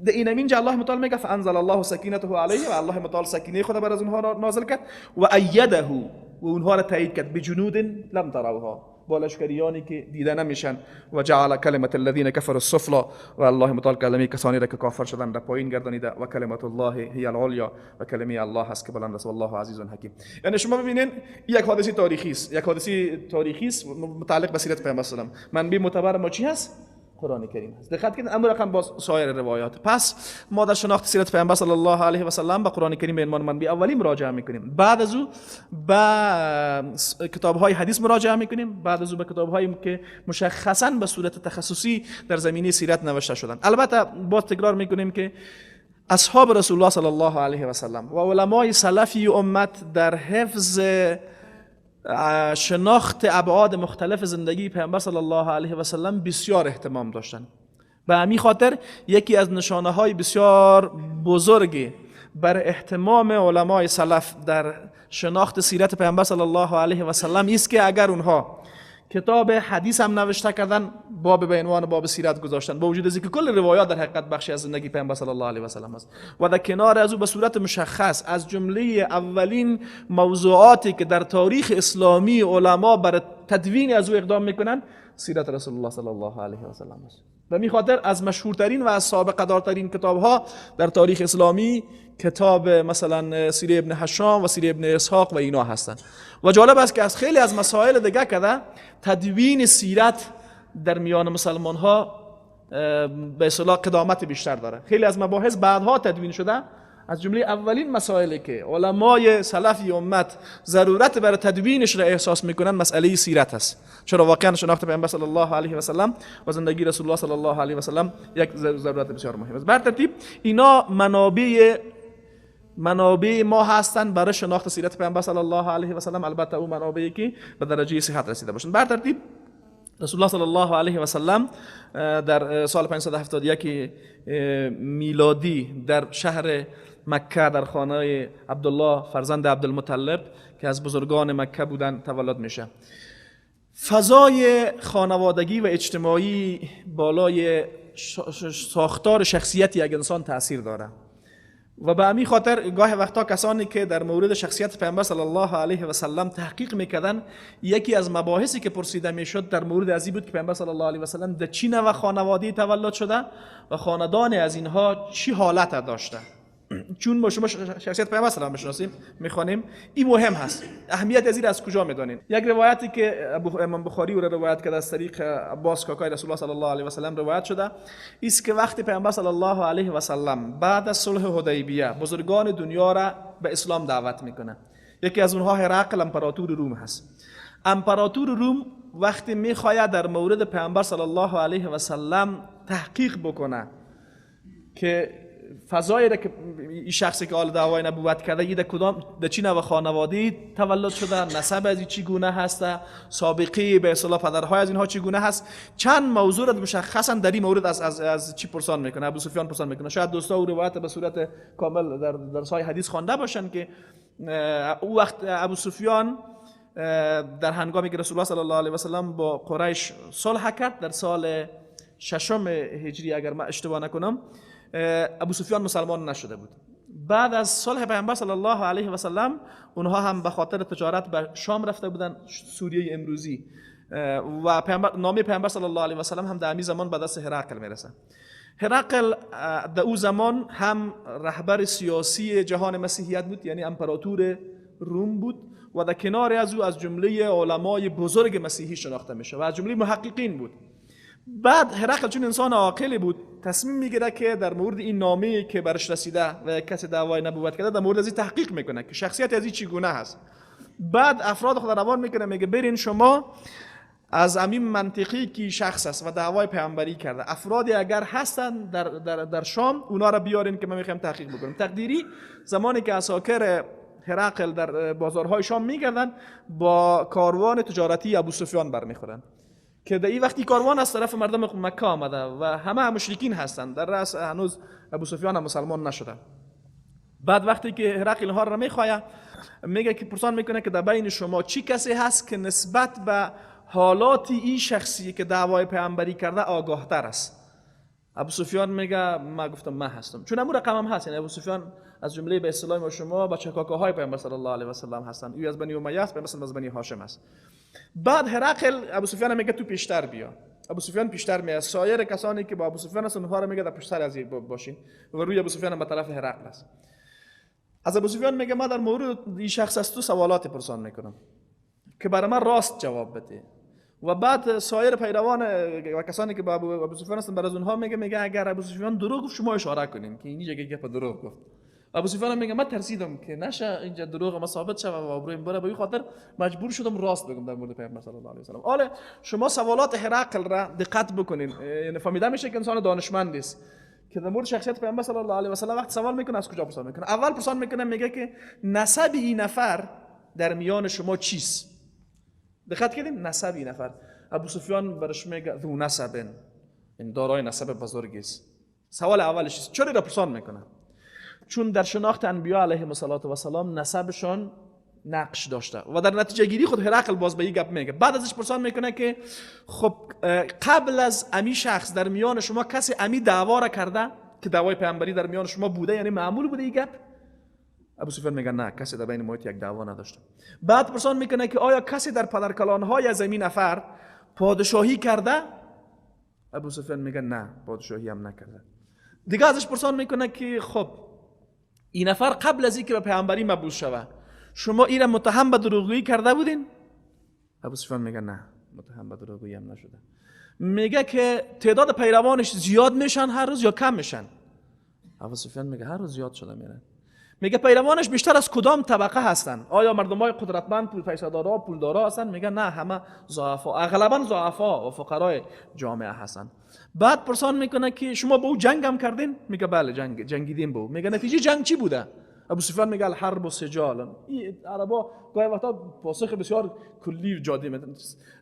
در این اینجا الله متعال میگه فانزل الله سکینته علیه، و الله متعال سکینه خود بر از اونها نازل کرد، و ایده، و اونها را تایید کرد، بجنود لم تروها، با لشکریانی که دیده نمیشن، و جعل کلمت الذین کفروا السفلی، و الله متعال کلمه کسانی را که کافر شدن را پایین گردانیده، و کلمت الله هی العلیا، و کلمه الله هست که بلند است، والله عزیز حکیم. یعنی شما ببینین یک حادثه تاریخی است، یک حادثه تاریخی است متعلق به سیرت پیامبر صلی الله علیه و سلم. منبع معتبر ما چی هست؟ قرآن کریم هست. دقت کنید امر رقم باز سایر روایات. پس ما در شناخت سیرت پیامبر صلی الله علیه و سلم به قرآن کریم به عنوان منبع اولی مراجعه میکنیم، بعد از او به کتاب‌های حدیث مراجعه میکنیم، بعد از او به کتاب‌هایی که مشخصاً به صورت تخصصی در زمینه سیرت نوشته شدن. البته باز تکرار میکنیم که اصحاب رسول الله صلی الله علیه و سلم و علمای سلفی امت در حفظ شناخت ابعاد مختلف زندگی پیامبر صلی الله علیه و سلم بسیار اهتمام داشتند. به همین خاطر یکی از نشانه های بسیار بزرگی بر اهتمام علمای سلف در شناخت سیرت پیامبر صلی الله علیه و سلم است که اگر اونها کتاب حدیث هم نوشته کردن، باب به عنوان باب سیرت گذاشتن، با وجود از اینکه کل روایات در حقیقت بخشی از زندگی پیامبر صلی الله علیه و سلم است، و در کنار از او به صورت مشخص از جمله اولین موضوعاتی که در تاریخ اسلامی علما بر تدوین از او اقدام میکنن سیرت رسول الله صلی الله علیه و سلم است. به می خاطر از مشهورترین و از سابقه دارترین کتاب ها در تاریخ اسلامی کتاب مثلا سیره ابن هشام و سیره ابن اسحاق و اینا هستند. و جالب است که از خیلی از مسائل دیگه که تدوین سیرت در میان مسلمان ها به اصطلاح قدامت بیشتر داره. خیلی از مباحث بعدها تدوین شده، از جمله اولین مسائلی که علمای سلفی امت ضرورت برای تدوینش را احساس میکنن مسئله سیرت است. چرا واقعا شناخت پیامبر صلی الله علیه و سلم و زندگی رسول الله صلی الله علیه و سلم یک ضرورت بسیار مهم است. بر ترتیب اینا منابع ما هستند برای شناخت سیرت پیامبر صلی الله علیه و سلم، البته او منابعی که به درجه صحت رسیده باشند. بر ترتیب رسول الله صلی الله علیه و سلم در سال 571 میلادی در شهر مکه در خانه عبدالله فرزند عبدالمطلب که از بزرگان مکه بودند تولد میشه. فضای خانوادگی و اجتماعی بالای ساختار شخصیت یک انسان تاثیر داره و به همین خاطر گاه وقتا کسانی که در مورد شخصیت پیامبر صلی الله علیه و سلم تحقیق میکردن، یکی از مباحثی که پرسیده میشد در مورد از این بود که پیامبر صلی الله علیه و سلم در چی نوع خانواده‌ای تولد شده و خاندان از اینها چی حالت داشته. چون ما شما شخصیت پیامبر صلی الله علیه و سلم میشناسیم، میخوانیم، این مهم هست. اهمیت از این از کجا میدانیم؟ یک روایتی که امام بخاری او را روایت کرده از طریق عباس کاکای رسول الله صلی الله علیه و سلم روایت شده است که وقتی پیامبر صلی الله علیه و سلم بعد از صلح حدیبیه بزرگان دنیا را به اسلام دعوت میکنه، یکی از اونها هرقل امپراتور روم هست. امپراتور روم وقتی میخواید در مورد پیامبر صلی الله علیه و سلم تحقیق بکنه که فضایی را که این شخصی که حال دعوای نبوت کرده این در کدام در چی نوع خانواده‌ای تولد شده، نسب از این چی گونه هست، سابقه به اصطلاح پدرهای از اینها چی گونه هست، چند موضوع را مشخصا در این مورد از چی پرسان میکنه، ابو سفیان پرسان میکنه. شاید دوستا او روایت به صورت کامل در درس‌های حدیث خوانده باشن که او وقت ابو سفیان در هنگامی که رسول الله صلی الله علیه و سلم با قریش صلح کرد در سال ششم هجری اگر من اشتباه نکنم، ابو سفیان مسلمان نشده بود. بعد از صلح پیامبر صلی الله علیه و سلم اونها هم به خاطر تجارت به شام رفته بودن، سوریه امروزی، و نامه پیامبر صلی الله علیه و سلم هم در همین زمان به دست هرقل میرسه. هرقل در او زمان هم رهبر سیاسی جهان مسیحیت بود، یعنی امپراتور روم بود، و در کنار از او از جمله علمای بزرگ مسیحی شناخته میشه و از جمله محققین بود. بعد هرقل چون انسان عاقلی بود تصمیم میگیره که در مورد این نامه که برش رسیده و کسی دعوای نبوت کرده در مورد از این تحقیق میکنه که شخصیت از این چگونه هست. بعد افراد خود روان میکنه، میگه برین شما از امین منطقی که شخص است و دعوای پیامبری کرده، افرادی اگر هستن در شام اونا را بیارین که من میخوام تحقیق بکنم. تقدیری زمانی که عساکر هرقل در بازارهای شام میگردن با کاروان تجارتی ابو سفیان برمیخورن که در این وقتی کاروان از طرف مردم مکه آمده و همه مشرکین هستند، در رأس هنوز ابو سفیان هم مسلمان نشده. بعد وقتی که هرقل اینها را میخواه میگه که پرسان میکنه که در بین شما چی کسی هست که نسبت به حالات این شخصی که دعوای پیامبری کرده آگاه تر است. ابو سفیان میگه ما گفتم من هستم، چون امور رقم هم هست، یعنی ابو سفیان از جمله به اصطلاح ما شما بچه کاکاهای پیامبر صلی الله علیه و سلم هستند، او از بنی امیه است، پیامبر از بنی هاشم است. بعد هرقل ابو سفیان میگه تو پیشتر بیا، ابو سفیان پیشتر میاد، سایر کسانی که با ابو سفیان هستن اونها رو میگه در پشت سر از باشین و روی ابو سفیان به طرف هرقل است. از ابو سفیان میگه ما در مورد این شخص از تو سوالات پرسان میکنم که برای من راست جواب بده. و بعد سایر پیروان و کسانی که با ابو سفیان هستن برای اونها میگه اگر ابو سفیان دروغ گفت شما اشاره کنین که اینجا گپ دروغ گفت. ابو سفیان میگه من ترسیدم که نشه اینجا دروغ ما ثابت شه و آبرویم بره، به این خاطر مجبور شدم راست بگم در مورد پیامبر صلی الله علیه و سلم. حالا شما سوالات هرقل را دقت بکنین، یعنی فهمیده میشه که انسان دانشمند است که در مورد شخصیت پیامبر صلی الله علیه و سلم وقت سوال میکنه از کجا پرسان میکنه. اول پرسان میکنه میگه که نسب این نفر در میان شما چیست؟ دقت کردیم نسب این نفر. ابو سفیان برش میگه ذو نسب، این دارای نسب بزرگی است. سوال اولش است. چرا را پرسان میکنه؟ چون در شناخت انبیا علیهم الصلاة والسلام نسبشان نقش داشته و در نتیجه گیری خود هرقل باز به این گپ میگه. بعد ازش پرسان میکنه که خب قبل از امی شخص در میان شما کسی امی دعوا را کرده که دعوای پیامبری در میان شما بوده، یعنی معمول بوده این گپ؟ ابو سفیان میگه نه، کسی در بین ما یک دعوا نداشته. بعد پرسان میکنه که آیا کسی در پدرکلانهای از امی نفر پادشاهی کرده؟ ابو سفیان میگه نه، پادشاهی هم نکرده. دیگه ازش پرسان میکنه که خب این نفر قبل از اینکه به پیامبری مبعوث شوه شما این را متهم به دروغگویی کرده بودین؟ ابو سفیان میگه نه، متهم به دروغگویی هم نشده. میگه که تعداد پیروانش زیاد میشن هر روز یا کم میشن؟ ابو سفیان میگه هر روز زیاد شده میرن. میگه پیروانش بیشتر از کدام طبقه هستن؟ آیا مردمای قدرتمند، پول پیسه‌دارا، پولدارا هستن؟ میگه نه، همه ضعفا، اغلبا ضعفا و فقرای جامعه هستن. بعد پرسان میکنه که شما با او جنگ هم کردین؟ میگه بله، جنگیدیم با او. میگه نتیجه جنگ چی بوده؟ ابو سفیان میگه الحرب سجال. این عربا گاهی وقتا پاسخ بسیار کلی و جادی میدن.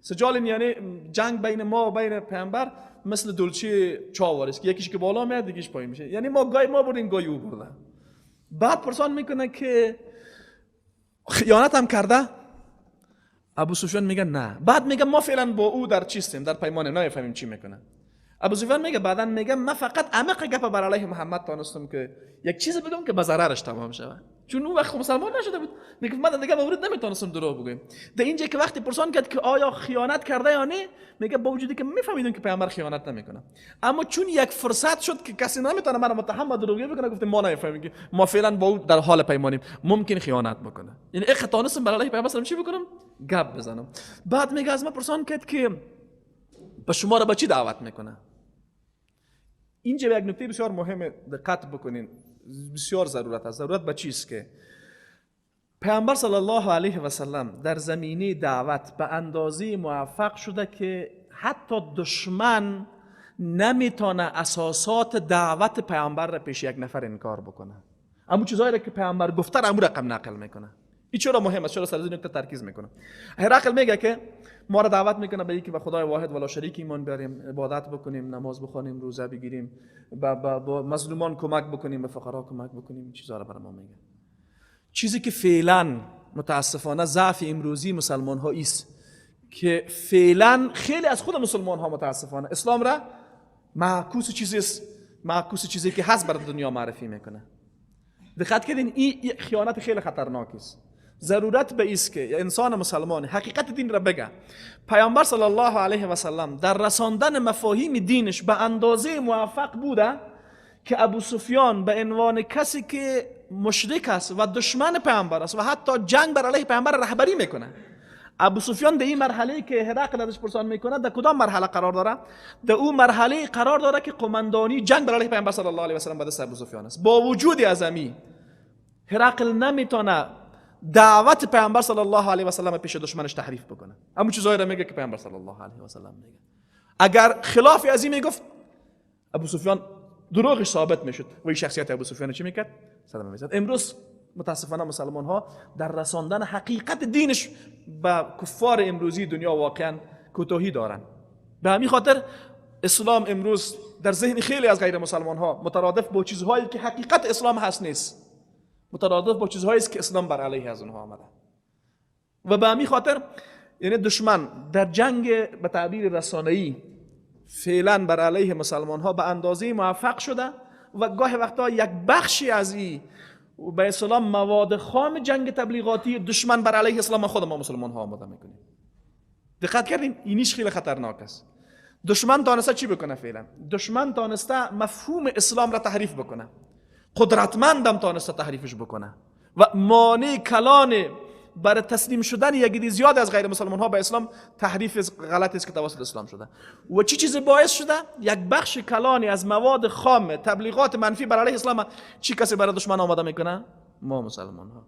سجال یعنی جنگ بین ما و بین پیامبر مثل دلچه چاوار است که یکیش که بالا میاد دیگهش پایین میشه، یعنی ما گاهی ما بردیم گاهی او برده. بعد پرسان میکنه که خیانت هم کرده؟ ابو سفیان میگه نه. بعد میگه ما فعلا با او در چیستیم، در پیمانیم، نمیفهمیم چی میکنه. ابو سفیان میگه بعدن میگه من فقط عمیق گپ بر علیه محمد تانستم که یک چیز بگم که به ضررش تمام شود، چون اون وقت مسلمان نشده بود. میگه من دیگه مورد نمیتونستم دروغ بگم. در اینجا که وقتی پرسان کرد که آیا خیانت کرده یا نه، میگه با وجودی که میفهمیدم که پیامبر خیانت نمیکنه، اما چون یک فرصت شد که کسی نمیتونه منو متهم به دروغگویی بکنه، گفتم ما نمیفهمیم که ما فعلا با او در حال پیمانیم، ممکن خیانت بکنه. یعنی اخ تانستم بر علیه پیامبر چی بکنم؟ گپ بزنم. بعد میگه از من پرسان کرد که به شما را به چی دعوت میکنه؟ اینجا یک نکته بسیار مهم دقت بکنین، بسیار ضرورت است. ضرورت به چیست که پیامبر صلی الله علیه و سلم در زمینه دعوت به اندازه موفق شده که حتی دشمن نمیتونه اساسات دعوت پیامبر را پیش یک نفر انکار بکنه. امو چیزایی را که پیامبر گفته را امو رقم نقل میکنه. این چرا مهم است؟ چرا سر از این نکته ترکیز میکنه؟ هرقل میگه که ما را دعوت میکنه به اینکه به خدای واحد ولا شریک ایمان بیاریم، عبادت بکنیم، نماز بخوانیم، روزه بگیریم، با مظلومان کمک بکنیم، به فقرا کمک بکنیم. این چیزا را برای ما میگه. چیزی که فعلا متاسفانه ضعف امروزی مسلمان ها است که فعلا خیلی از خود مسلمان ها متاسفانه اسلام را معکوس چیزی است، معکوس چیزی که هست بر دنیا معرفی میکنه. دقت کردین؟ این خیانت خیلی خطرناک است. ضرورت به ایست که انسان مسلمان حقیقت دین را بگه. پیامبر صلی الله علیه و سلم در رساندن مفاهیم دینش به اندازه موفق بوده که ابو سفیان به عنوان کسی که مشرک است و دشمن پیامبر است و حتی جنگ بر علیه پیامبر رهبری میکنه، ابو سفیان در این مرحله که هرقل ازش پرسان میکنه در کدام مرحله قرار داره؟ در او مرحله قرار داره که قماندانی جنگ بر علیه پیامبر صلی الله علیه و سلم به دست ابو سفیان است. با وجود ازمی هرقل نمیتونه دعوت پیامبر صلی الله علیه و سلم پیش دشمنش تحریف بکنه. همون چیزایی را میگه که پیامبر صلی الله علیه و سلم میگه. اگر خلاف از این میگفت ابو سفیان دروغش ثابت میشد و این شخصیت ابو سفیان چی میکرد؟ صدمه میزد. امروز متاسفانه مسلمان ها در رساندن حقیقت دینش به کفار امروزی دنیا واقعا کوتاهی دارن. به همین خاطر اسلام امروز در ذهن خیلی از غیر مسلمان ها مترادف با چیزهایی که حقیقت اسلام هست نیست، مترادف با چیزهایی است که اسلام بر علیه از اونها آمده. و به همین خاطر یعنی دشمن در جنگ به تعبیر رسانه‌ای فعلا بر علیه مسلمان ها به اندازه موفق شده و گاه وقتا یک بخشی از این به اسلام مواد خام جنگ تبلیغاتی دشمن بر علیه اسلام خود ما مسلمان ها آماده میکنیم. دقت کردیم؟ اینیش خیلی خطرناک است. دشمن تانسته چی بکنه فعلا؟ دشمن تانسته مفهوم اسلام را تحریف بکنه، قدرتمندم تانسته تحریفش بکنه و مانع کلان برای تسلیم شدن یک زیاد از غیر مسلمان ها به اسلام تحریف غلطی است که توسط اسلام شده. و چی چیز باعث شده؟ یک بخش کلانی از مواد خام تبلیغات منفی بر علیه اسلام چی کسی برای دشمن آماده میکنه؟ ما مسلمان ها.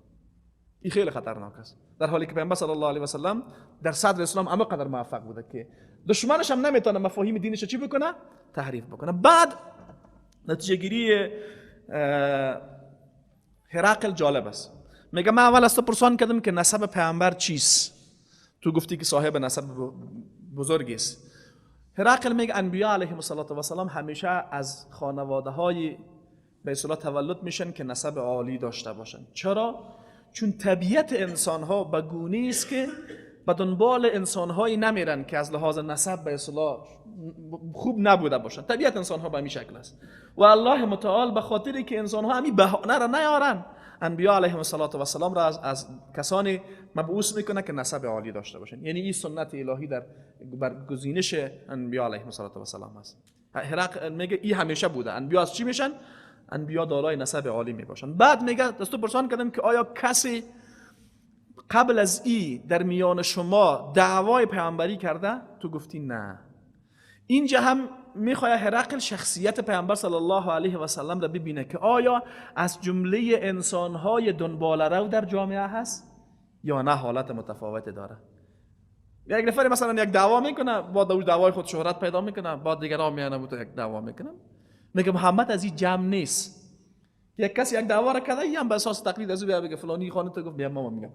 این خیلی خطرناک است. در حالی که پیامبر صلی الله علیه و سلم در صدر اسلام اما قدر موفق بوده که دشمنش هم نمیتونه مفاهیم دینش چی بکنه؟ تحریف بکنه. بعد نتیجه گیری هرقل جالب است. میگه من اول از تو پرسان کردم که نسب پیامبر چیست؟ تو گفتی که صاحب نسب بزرگی است. هرقل میگه انبیا علیهم الصلاة والسلام همیشه از خانواده های به اصطلاح تولد میشن که نسب عالی داشته باشن. چرا؟ چون طبیعت انسان ها به گونه است که به دنبال انسان هایی نمیرن که از لحاظ نسب به اصطلاح خوب نبوده باشن. طبیعت انسان ها به همین شکل است و الله متعال به خاطری که انسان ها همین بهانه را نیارن انبیا علیهم الصلاة والسلام را از کسانی مبعوث میکنه که نسب عالی داشته باشن. یعنی این سنت الهی در برگزینش انبیا علیهم الصلاة والسلام است. هرقل میگه این همیشه بوده. انبیا از چی میشن؟ انبیا دارای نسب عالی میباشن. بعد میگه دستو پرسان کردم که آیا کسی قبل از ای در میان شما دعوای پیامبری کرده؟ تو گفتی نه. اینجا هم میخواد هرقل شخصیت پیامبر صلی الله علیه و سلم را ببینه که آیا از جمله انسانهای دنبال رو در جامعه هست یا نه، حالت متفاوت داره. یک نفر مثلا یک دعوا میکنه، بعد او دعوای خود شهرت پیدا میکنه، بعد دیگران میانه بود یک دعوا میکنه. میگه محمد از این جمع نیست. یک کسی یک دعوا را کرده، این هم به اساس تقلید از او بیا بگه فلانی خانه تو گفت بیا ماما میگه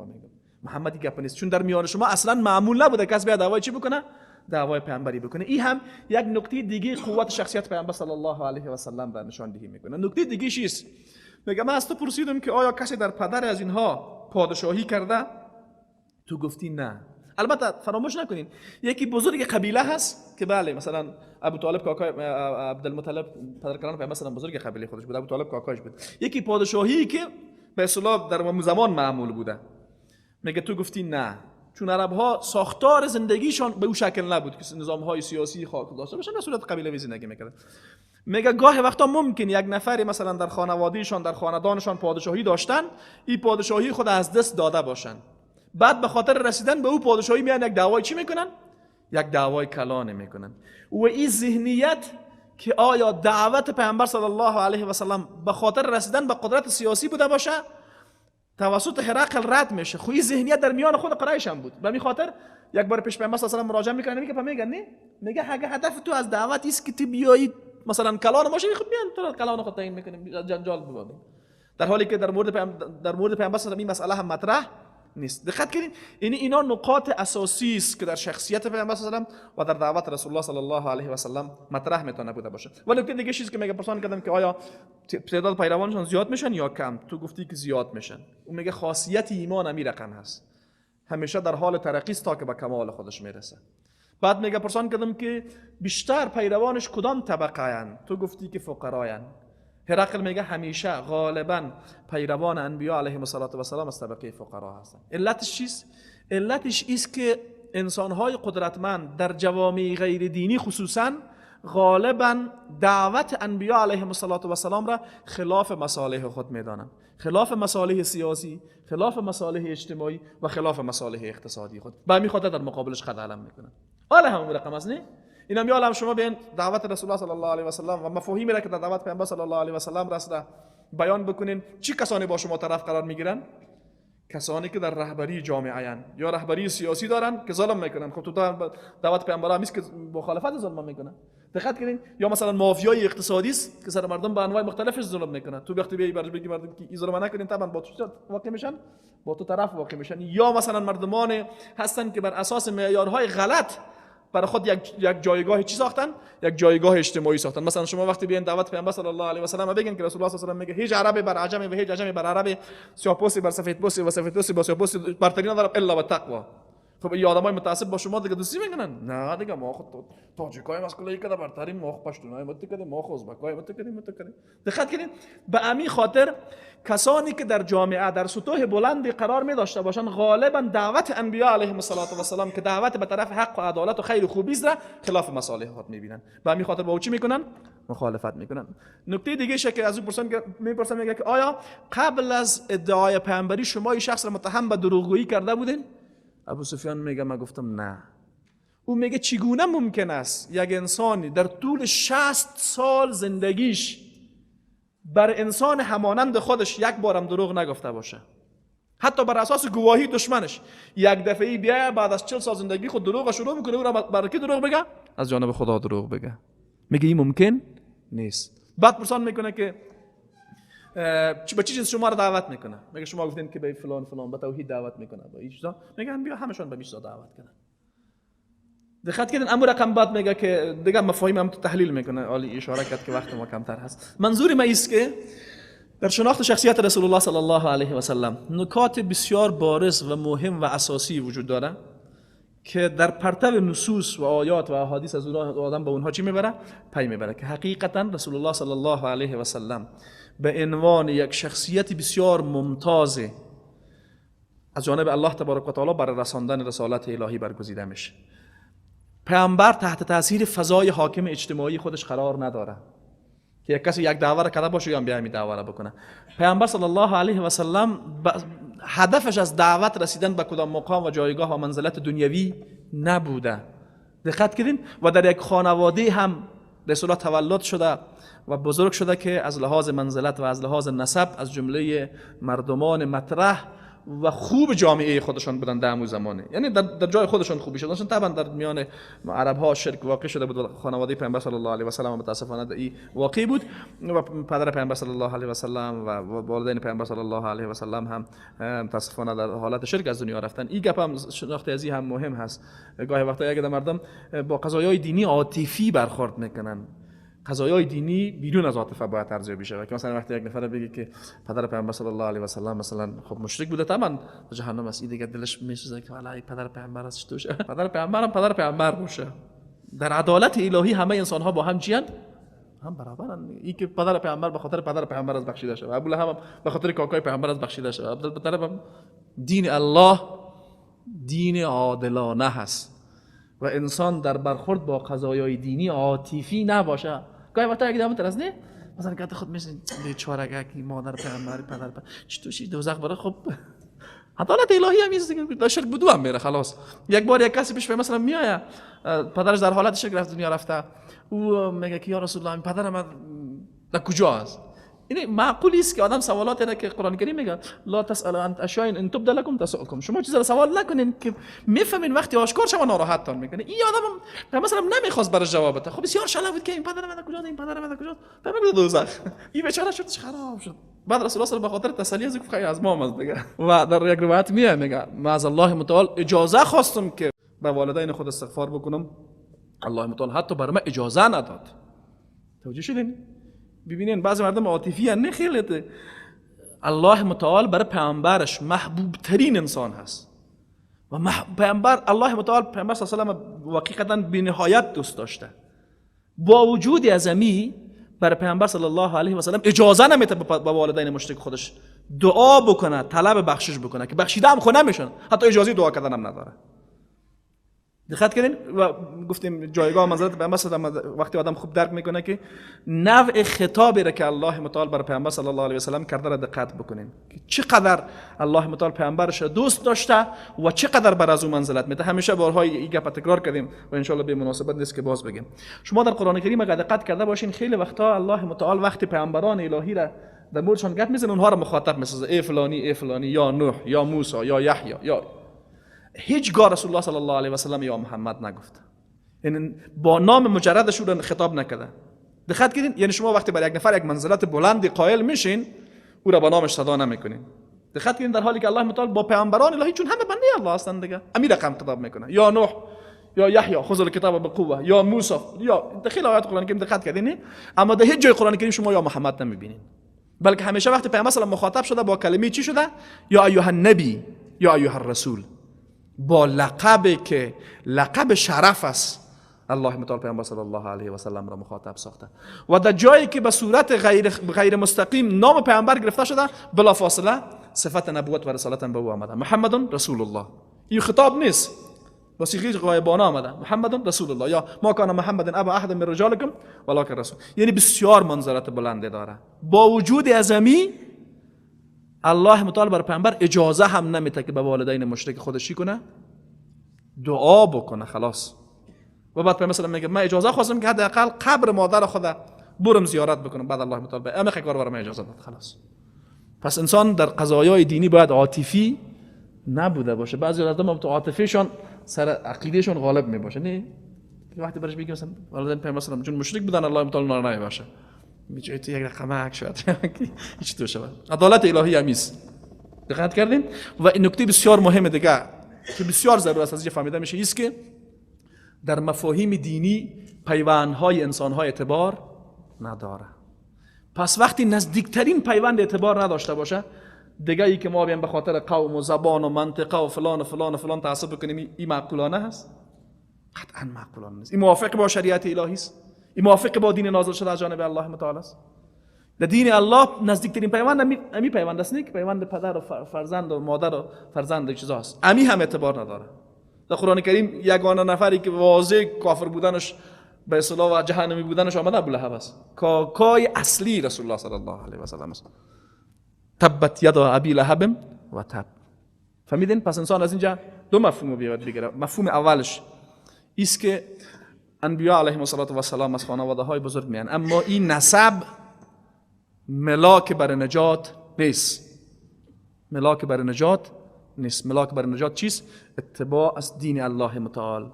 محمد این گپ نیست، چون در میان شما اصلا معمول نبوده کس بیا دعوای چی بکنه؟ دعوای پیامبری بکنه. این هم یک نکته دیگه قوت شخصیت پیامبر صلی الله علیه و سلم را نشان دهی میکنه. نکته دیگه چیست؟ میگه من از تو پرسیدم که آیا کسی در پدر از اینها پادشاهی کرده؟ تو گفتی نه. البته فراموش نکنین یکی بزرگ قبیله هست که بله مثلا ابو طالب کاکای عبدالمطلب پدر کلان پیامبر مثلا بزرگ قبیله خودش بود، ابو طالب کاکایش بود. یکی پادشاهی که به اصطلاح در زمان معمول بوده. میگه تو گفتی نه، چون عرب ها ساختار زندگیشان به او شکل نبود که نظام های سیاسی خاک داشته باشن، به صورت قبیله‌ای زندگی میکردن. میگه گاه وقتا ممکن یک نفری مثلا در خانوادهشان در خاندانشان پادشاهی داشتن، این پادشاهی خود از دست داده باشن، بعد به خاطر رسیدن به او پادشاهی میان یک دعوای چی میکنن؟ یک دعوای کلانه میکنن. و این ذهنیت که آیا دعوت پیامبر صلی الله علیه و سلم به خاطر رسیدن به قدرت سیاسی بوده باشه توسط هرقل رد میشه. خب این ذهنیت در میان خود قریش هم بود. به می خاطر یک بار پیش پیامبر صلی الله علیه و سلم مراجعه میکنه، میگه میگن نه، میگه اگه هدف تو از دعوت است که تو بیایی مثلا کلان ما شوی، خب بیان تو کلان خود تعیین میکنیم، جنجال ببندیم. در حالی که در مورد پیامبر صلی الله علیه و این مسئله هم مطرح نیست. دقت کنین، یعنی اینا نقاط اساسی است که در شخصیت پیامبر صلی الله علیه و سلم و در دعوت رسول الله صلی الله علیه و سلم مطرح میتونه بوده باشه. و نکته دیگه چیزی که میگه پرسان کردم که آیا تعداد پیروانشون زیاد میشن یا کم؟ تو گفتی که زیاد میشن. اون میگه خاصیت ایمان امی رقم هست، همیشه در حال ترقی است تا که به کمال خودش میرسه. بعد میگه پرسان کردم که بیشتر پیروانش کدام طبقه اند؟ تو گفتی که فقرایند. هرقل میگه همیشه غالبا پیروان انبیا علیهم الصلاة والسلام از طبقه فقرا هستند. علتش چیست؟ علتش ایست که انسانهای قدرتمند در جوامع غیر دینی خصوصا غالبا دعوت انبیا علیهم الصلاة والسلام را خلاف مصالح خود میدانند، خلاف مصالح سیاسی، خلاف مصالح اجتماعی و خلاف مصالح اقتصادی خود. به همین خاطر در مقابلش قد علم میکنن. حالا همون رقم است نه؟ اینا میالم شما بین دعوت رسول الله صلی الله علیه و سلم و مفاهیمی را که در دعوت پیامبر صلی الله علیه و سلم رسیده بیان بکنین، چی کسانی با شما طرف قرار میگیرن؟ کسانی که در رهبری جامعه اند یا رهبری سیاسی دارن که ظلم میکنن. خب تو دعوت پیامبر هم که مخالفت ظلم میکنن، دقت کنین. یا مثلا مافیای اقتصادی است که سر مردم به انواع مختلفش ظلم میکنن. تو وقتی بیای برش بگی مردم که این ظلم نکنین، طبعا با تو واقع میشن، با تو طرف واقع میشن. یا مثلا مردمان هستن که بر اساس معیارهای غلط برای خود یک جایگاه چی ساختن؟ یک جایگاه اجتماعی ساختن. مثلا شما وقتی بیاین دعوت پیامبر صلی الله علیه و سلم بگین که رسول الله صلی الله علیه و سلم میگه هیچ عربی بر عجمی و هیچ عجمی بر عربی، سیاه‌پوستی بر سفیدپوستی و سفیدپوستی با سیاه‌پوستی برتری نداره الا بالتقوا. خب این آدمای متعصب با شما دیگه دوستی میکنن؟ نه دیگه، ما خود تاجیکای مسکولای که برترین، ما خود پشتونای متکدیم، ما خود ازبکای متکدیم. دقت کنین. به همین خاطر کسانی که در جامعه در سطوح بلندی قرار می داشته باشند غالبا دعوت انبیا علیهم الصلاة والسلام که دعوت به طرف حق و عدالت و خیر و خوبی است را خلاف مصالح خود میبینن. به همین خاطر با او چی میکنن؟ مخالفت میکنن. نکته دیگه شه که از او پرسن که میپرسن، میگه که آیا قبل از ادعای پیامبری شما این شخص را متهم به دروغگویی کرده بودین؟ ابو سفیان میگه من گفتم نه. او میگه چگونه ممکن است یک انسانی در طول 60 سال زندگیش بر انسان همانند خودش یک بارم دروغ نگفته باشه، حتی بر اساس گواهی دشمنش، یک دفعه بیای بعد از 40 سال زندگی خود دروغ شروع میکنه، او را برای کی دروغ بگه؟ از جانب خدا دروغ بگه. میگه این ممکن نیست. بعد پرسان میکنه که به چی چیز شما رو دعوت میکنه؟ میگه شما گفتین که به فلان فلان به توحید دعوت میکنه، با این چیزا. میگن بیا همشون به این چیزا دعوت کنن. دقت کردین؟ امر رقم بعد میگه که دیگه مفاهیم هم تحلیل میکنه. عالی اشاره کرد که وقت ما کمتر هست. منظور ما ایست که در شناخت شخصیت رسول الله صلی الله علیه و سلم نکات بسیار بارز و مهم و اساسی وجود داره که در پرتو نصوص و آیات و احادیث از اونها آدم به اونها چی میبره؟ پی میبره که حقیقتا رسول الله صلی الله علیه و سلم به عنوان یک شخصیت بسیار ممتاز از جانب الله تبارک و تعالی برای رساندن رسالت الهی برگزیده میشه. پیامبر تحت تاثیر فضای حاکم اجتماعی خودش قرار نداره که یک کسی یک دعوه را کرده باشه یا بیا همین دعوه را بکنه. پیامبر صلی الله علیه و سلم هدفش از دعوت رسیدن به کدام مقام و جایگاه و منزلت دنیوی نبوده. دقت کردین؟ و در یک خانواده هم رسول الله تولد شده و بزرگ شده که از لحاظ منزلت و از لحاظ نسب از جمله مردمان مطرح و خوب جامعه خودشان بودن در همون زمانه، یعنی در جای خودشان خوبی شدن. طبعا در میان عرب ها شرک واقع شده بود و خانواده پیامبر صلی الله علیه و سلم متاسفانه در این واقع بود و پدر پیامبر صلی الله علیه و سلم و والدین پیامبر صلی الله علیه و سلم هم متاسفانه در حالت شرک از دنیا رفتن. این گپ هم شناخت از این هم مهم هست. گاهی وقتا یک مردم با قضایای دینی عاطفی برخورد میکنن. قضایای دینی بیرون از عاطفه باید ارزیابی شود. که مثلا وقتی یک نفر بگه که پدر پیامبر صلی الله علیه و سلم مثلا خب مشرک بوده، طبعا جهنم است، این دیگه دلش میسوزه که والله پدر پیامبر است، چطور شه پدر پیامبرم پدر پیامبر باشه. در عدالت الهی همه انسان ها با هم چیان؟ هم برابرن. این که پدر پیامبر به خاطر پدر پیامبر از بخشیده شود، ابو لهب به خاطر کاکای پیامبر از بخشیده شود، عبدالمطلب. دین الله دین عادلانه هست و انسان در برخورد با قضایای دینی عاطفی نباشه. گاهی وقتا یک دم از نه مثلا گفت خود میشین بیچاره که مادر پیامبر پدر چطور شي دوزخ بره. خب عدالت الهی هم نیست دیگه، شرک بدو هم میره خلاص. یک بار یک کسی پیش مثلا میآید پدرش در حالت شرک رفت دنیا رفته، او میگه که یا رسول الله پدرم در کجا است؟ این معقول است که آدم سوالات را که قرآن کریم میگه لا تسأل عن اشیاء ان تبد لكم تسؤكم، شما چیزا را سوال نکنین که میفهمین وقتی آشکار شما ناراحتتان میکنه. این آدم مثلا نمیخواست برای جواب بده، خب بسیار شله بود که این پدر من کجا، این پدر من کجا، فهمید دوزخ. این بیچاره شدش خراب شد. بعد رسول الله به خاطر تسلی از گفت خیر از ما هم دیگه. و در یک روایت میاد میگه ما از الله متعال اجازه خواستم که به والدین خود استغفار بکنم، الله متعال حتی برای من اجازه نداد. توجه شدین؟ ببینین بعضی مردم عاطفی نه، خیلی الله متعال برای پیامبرش محبوب ترین انسان هست و پیامبر الله متعال پیامبر صلی الله علیه و سلم حقیقتا بی نهایت دوست داشته. با وجود از امی برای پیامبر صلی الله علیه و سلم اجازه نمیده به والدین مشرک خودش دعا بکنه، طلب بخشش بکنه که بخشیده هم خو نمیشن، حتی اجازه دعا کردن هم نداره. دقت کردین؟ و گفتیم جایگاه منزلت پیامبر صلی الله علیه و وقتی آدم خوب درک میکنه که نوع خطابی را که الله متعال بر پیامبر صلی الله علیه و سلم کرده را دقت بکنین که چقدر الله متعال پیامبرش را دوست داشته و چقدر بر از او منزلت میده. همیشه بارها این گپ تکرار کردیم و ان شاء الله به مناسبت نیست که باز بگیم. شما در قرآن کریم اگر دقت کرده باشین خیلی وقتا الله متعال وقتی پیامبران الهی را در موردشان گپ میزنه اونها را مخاطب میسازه، ای فلانی ای فلانی، یا نوح یا موسی یا یحیی، یا هیچگاه رسول الله صلی الله علیه و سلم یا محمد نگفت، یعنی با نام مجردش او خطاب نکرده. دقت کردین؟ یعنی شما وقتی بر یک نفر یک منزلت بلند قائل میشین او را با نامش صدا نمیکنین. دقت کردین؟ در حالی که الله متعال با پیامبران الهی چون همه بنده الله هستند دیگه امی رقم خطاب میکنه، یا نوح یا یحیی خذ الکتاب بقوه، یا موسی، یا دخیل آیات قرآن کریم. دقت کردین؟ اما در هیچ جای قرآن کریم شما یا محمد نمیبینین، بلکه همیشه وقتی پیامبر صلی الله مخاطب شده با کلمه چی شده؟ یا ایها النبی یا ایها الرسول، با لقب که لقب شرف است الله متعال پیامبر صلی الله علیه و سلم را مخاطب ساخته. و در جایی که به صورت غیر مستقیم نام پیامبر گرفته شده بلافاصله صفت نبوت و رسالت به او آمده، محمد رسول الله. این خطاب نیست، با صیغه غایبانه آمده، محمد رسول الله، یا ما کان محمد ابا احد من رجالکم ولکن رسول. یعنی بسیار منظرت بلند داره. با وجود ازمی الله متعال بر پیامبر اجازه هم نمیده که به والدین مشرک خودش چی کنه؟ دعا بکنه. خلاص. و بعد پیامبر مثلا میگه من اجازه خواستم که حداقل قبر مادر خود برم زیارت بکنم، بعد الله متعال به امه کار برام اجازه داد. خلاص. پس انسان در قضایای دینی باید عاطفی نبوده باشه. بعضی آدم‌ها تو عاطفهشان سر عقیدهشون غالب میباشه. نه وقتی برش بگی مثلا والدین پیامبر مثلا چون مشرک بودن الله متعال ناراحت باشه، میگه تو یک رقم شد هیچ تو شود. عدالت الهی همیست. دقت کردین؟ و این نکته بسیار مهم دیگه که بسیار ضرور است از اینجا فهمیده میشه ایست که در مفاهیم دینی پیوندهای انسان‌ها اعتبار نداره. پس وقتی نزدیکترین پیوند اعتبار نداشته باشه دیگه ای که ما بیام به خاطر قوم و زبان و منطقه و فلان و فلان و فلان تعصب بکنیم، این معقولانه هست؟ قطعا معقولانه نیست. این موافق با شریعت الهی است؟ این موافق با دین نازل شده از جانب الله متعال است؟ در دین الله نزدیکترین پیوند امی پیوند است، نه که پیوند پدر و فرزند و مادر و فرزند چیزا است، امی هم اعتبار نداره. در قرآن کریم یگانه نفری که واضح کافر بودنش به اصطلاح و جهنمی بودنش آمده ابو لهب است، کاکای اصلی رسول الله صلی الله علیه و سلم است. تبت یدا ابی لهب و تب. فهمیدین؟ پس انسان از اینجا دو مفهوم بیاد بگیره. مفهوم اولش ایست که انبیا علیهم الصلاة والسلام از خانواده های بزرگ میان، اما این نسب ملاک بر نجات نیست. ملاک بر نجات نیست. ملاک بر نجات چیست؟ اتباع از دین الله متعال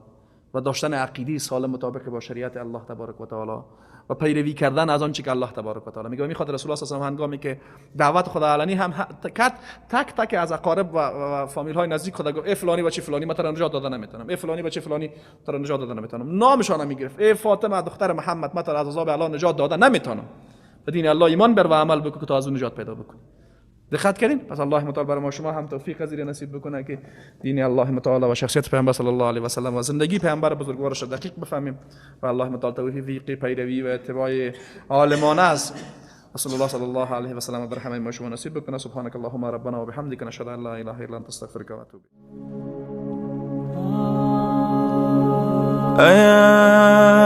و داشتن عقیده سالم مطابق با شریعت الله تبارک و تعالی و پیروی کردن از آنچه که الله تبارک و تعالی میگه. میخواد رسول الله صلی الله علیه و هنگامی که دعوت خدا علنی هم کرد، تک تک از اقارب و فامیل های نزدیک خدا گفت ای فلانی بچه فلانی من تو را نجات داده نمیتونم، ای فلانی بچه فلانی تو را نجات داده نمیتونم، نامشان میگرفت، ای فاطمه دختر محمد من تو را از عذاب الله نجات داده نمیتونم، به دین الله ایمان بر و عمل بکن که تا از اون نجات پیدا بکنی. دقت کردین؟ پس الله متعال برای ما شما هم توفیق از نصیب بکنه که دین الله متعال و شخصیت پیامبر صلی الله علیه و سلم و زندگی پیامبر بزرگوارش را دقیق بفهمیم و الله متعال توفیق پیروی و اتباع عالمانه از رسول الله صلی الله علیه و سلم بر همه ما شما نصیب بکنه. سبحانك اللهم ربنا و بحمدک نشهد ان لا اله الا انت استغفرک و اتوب الیک.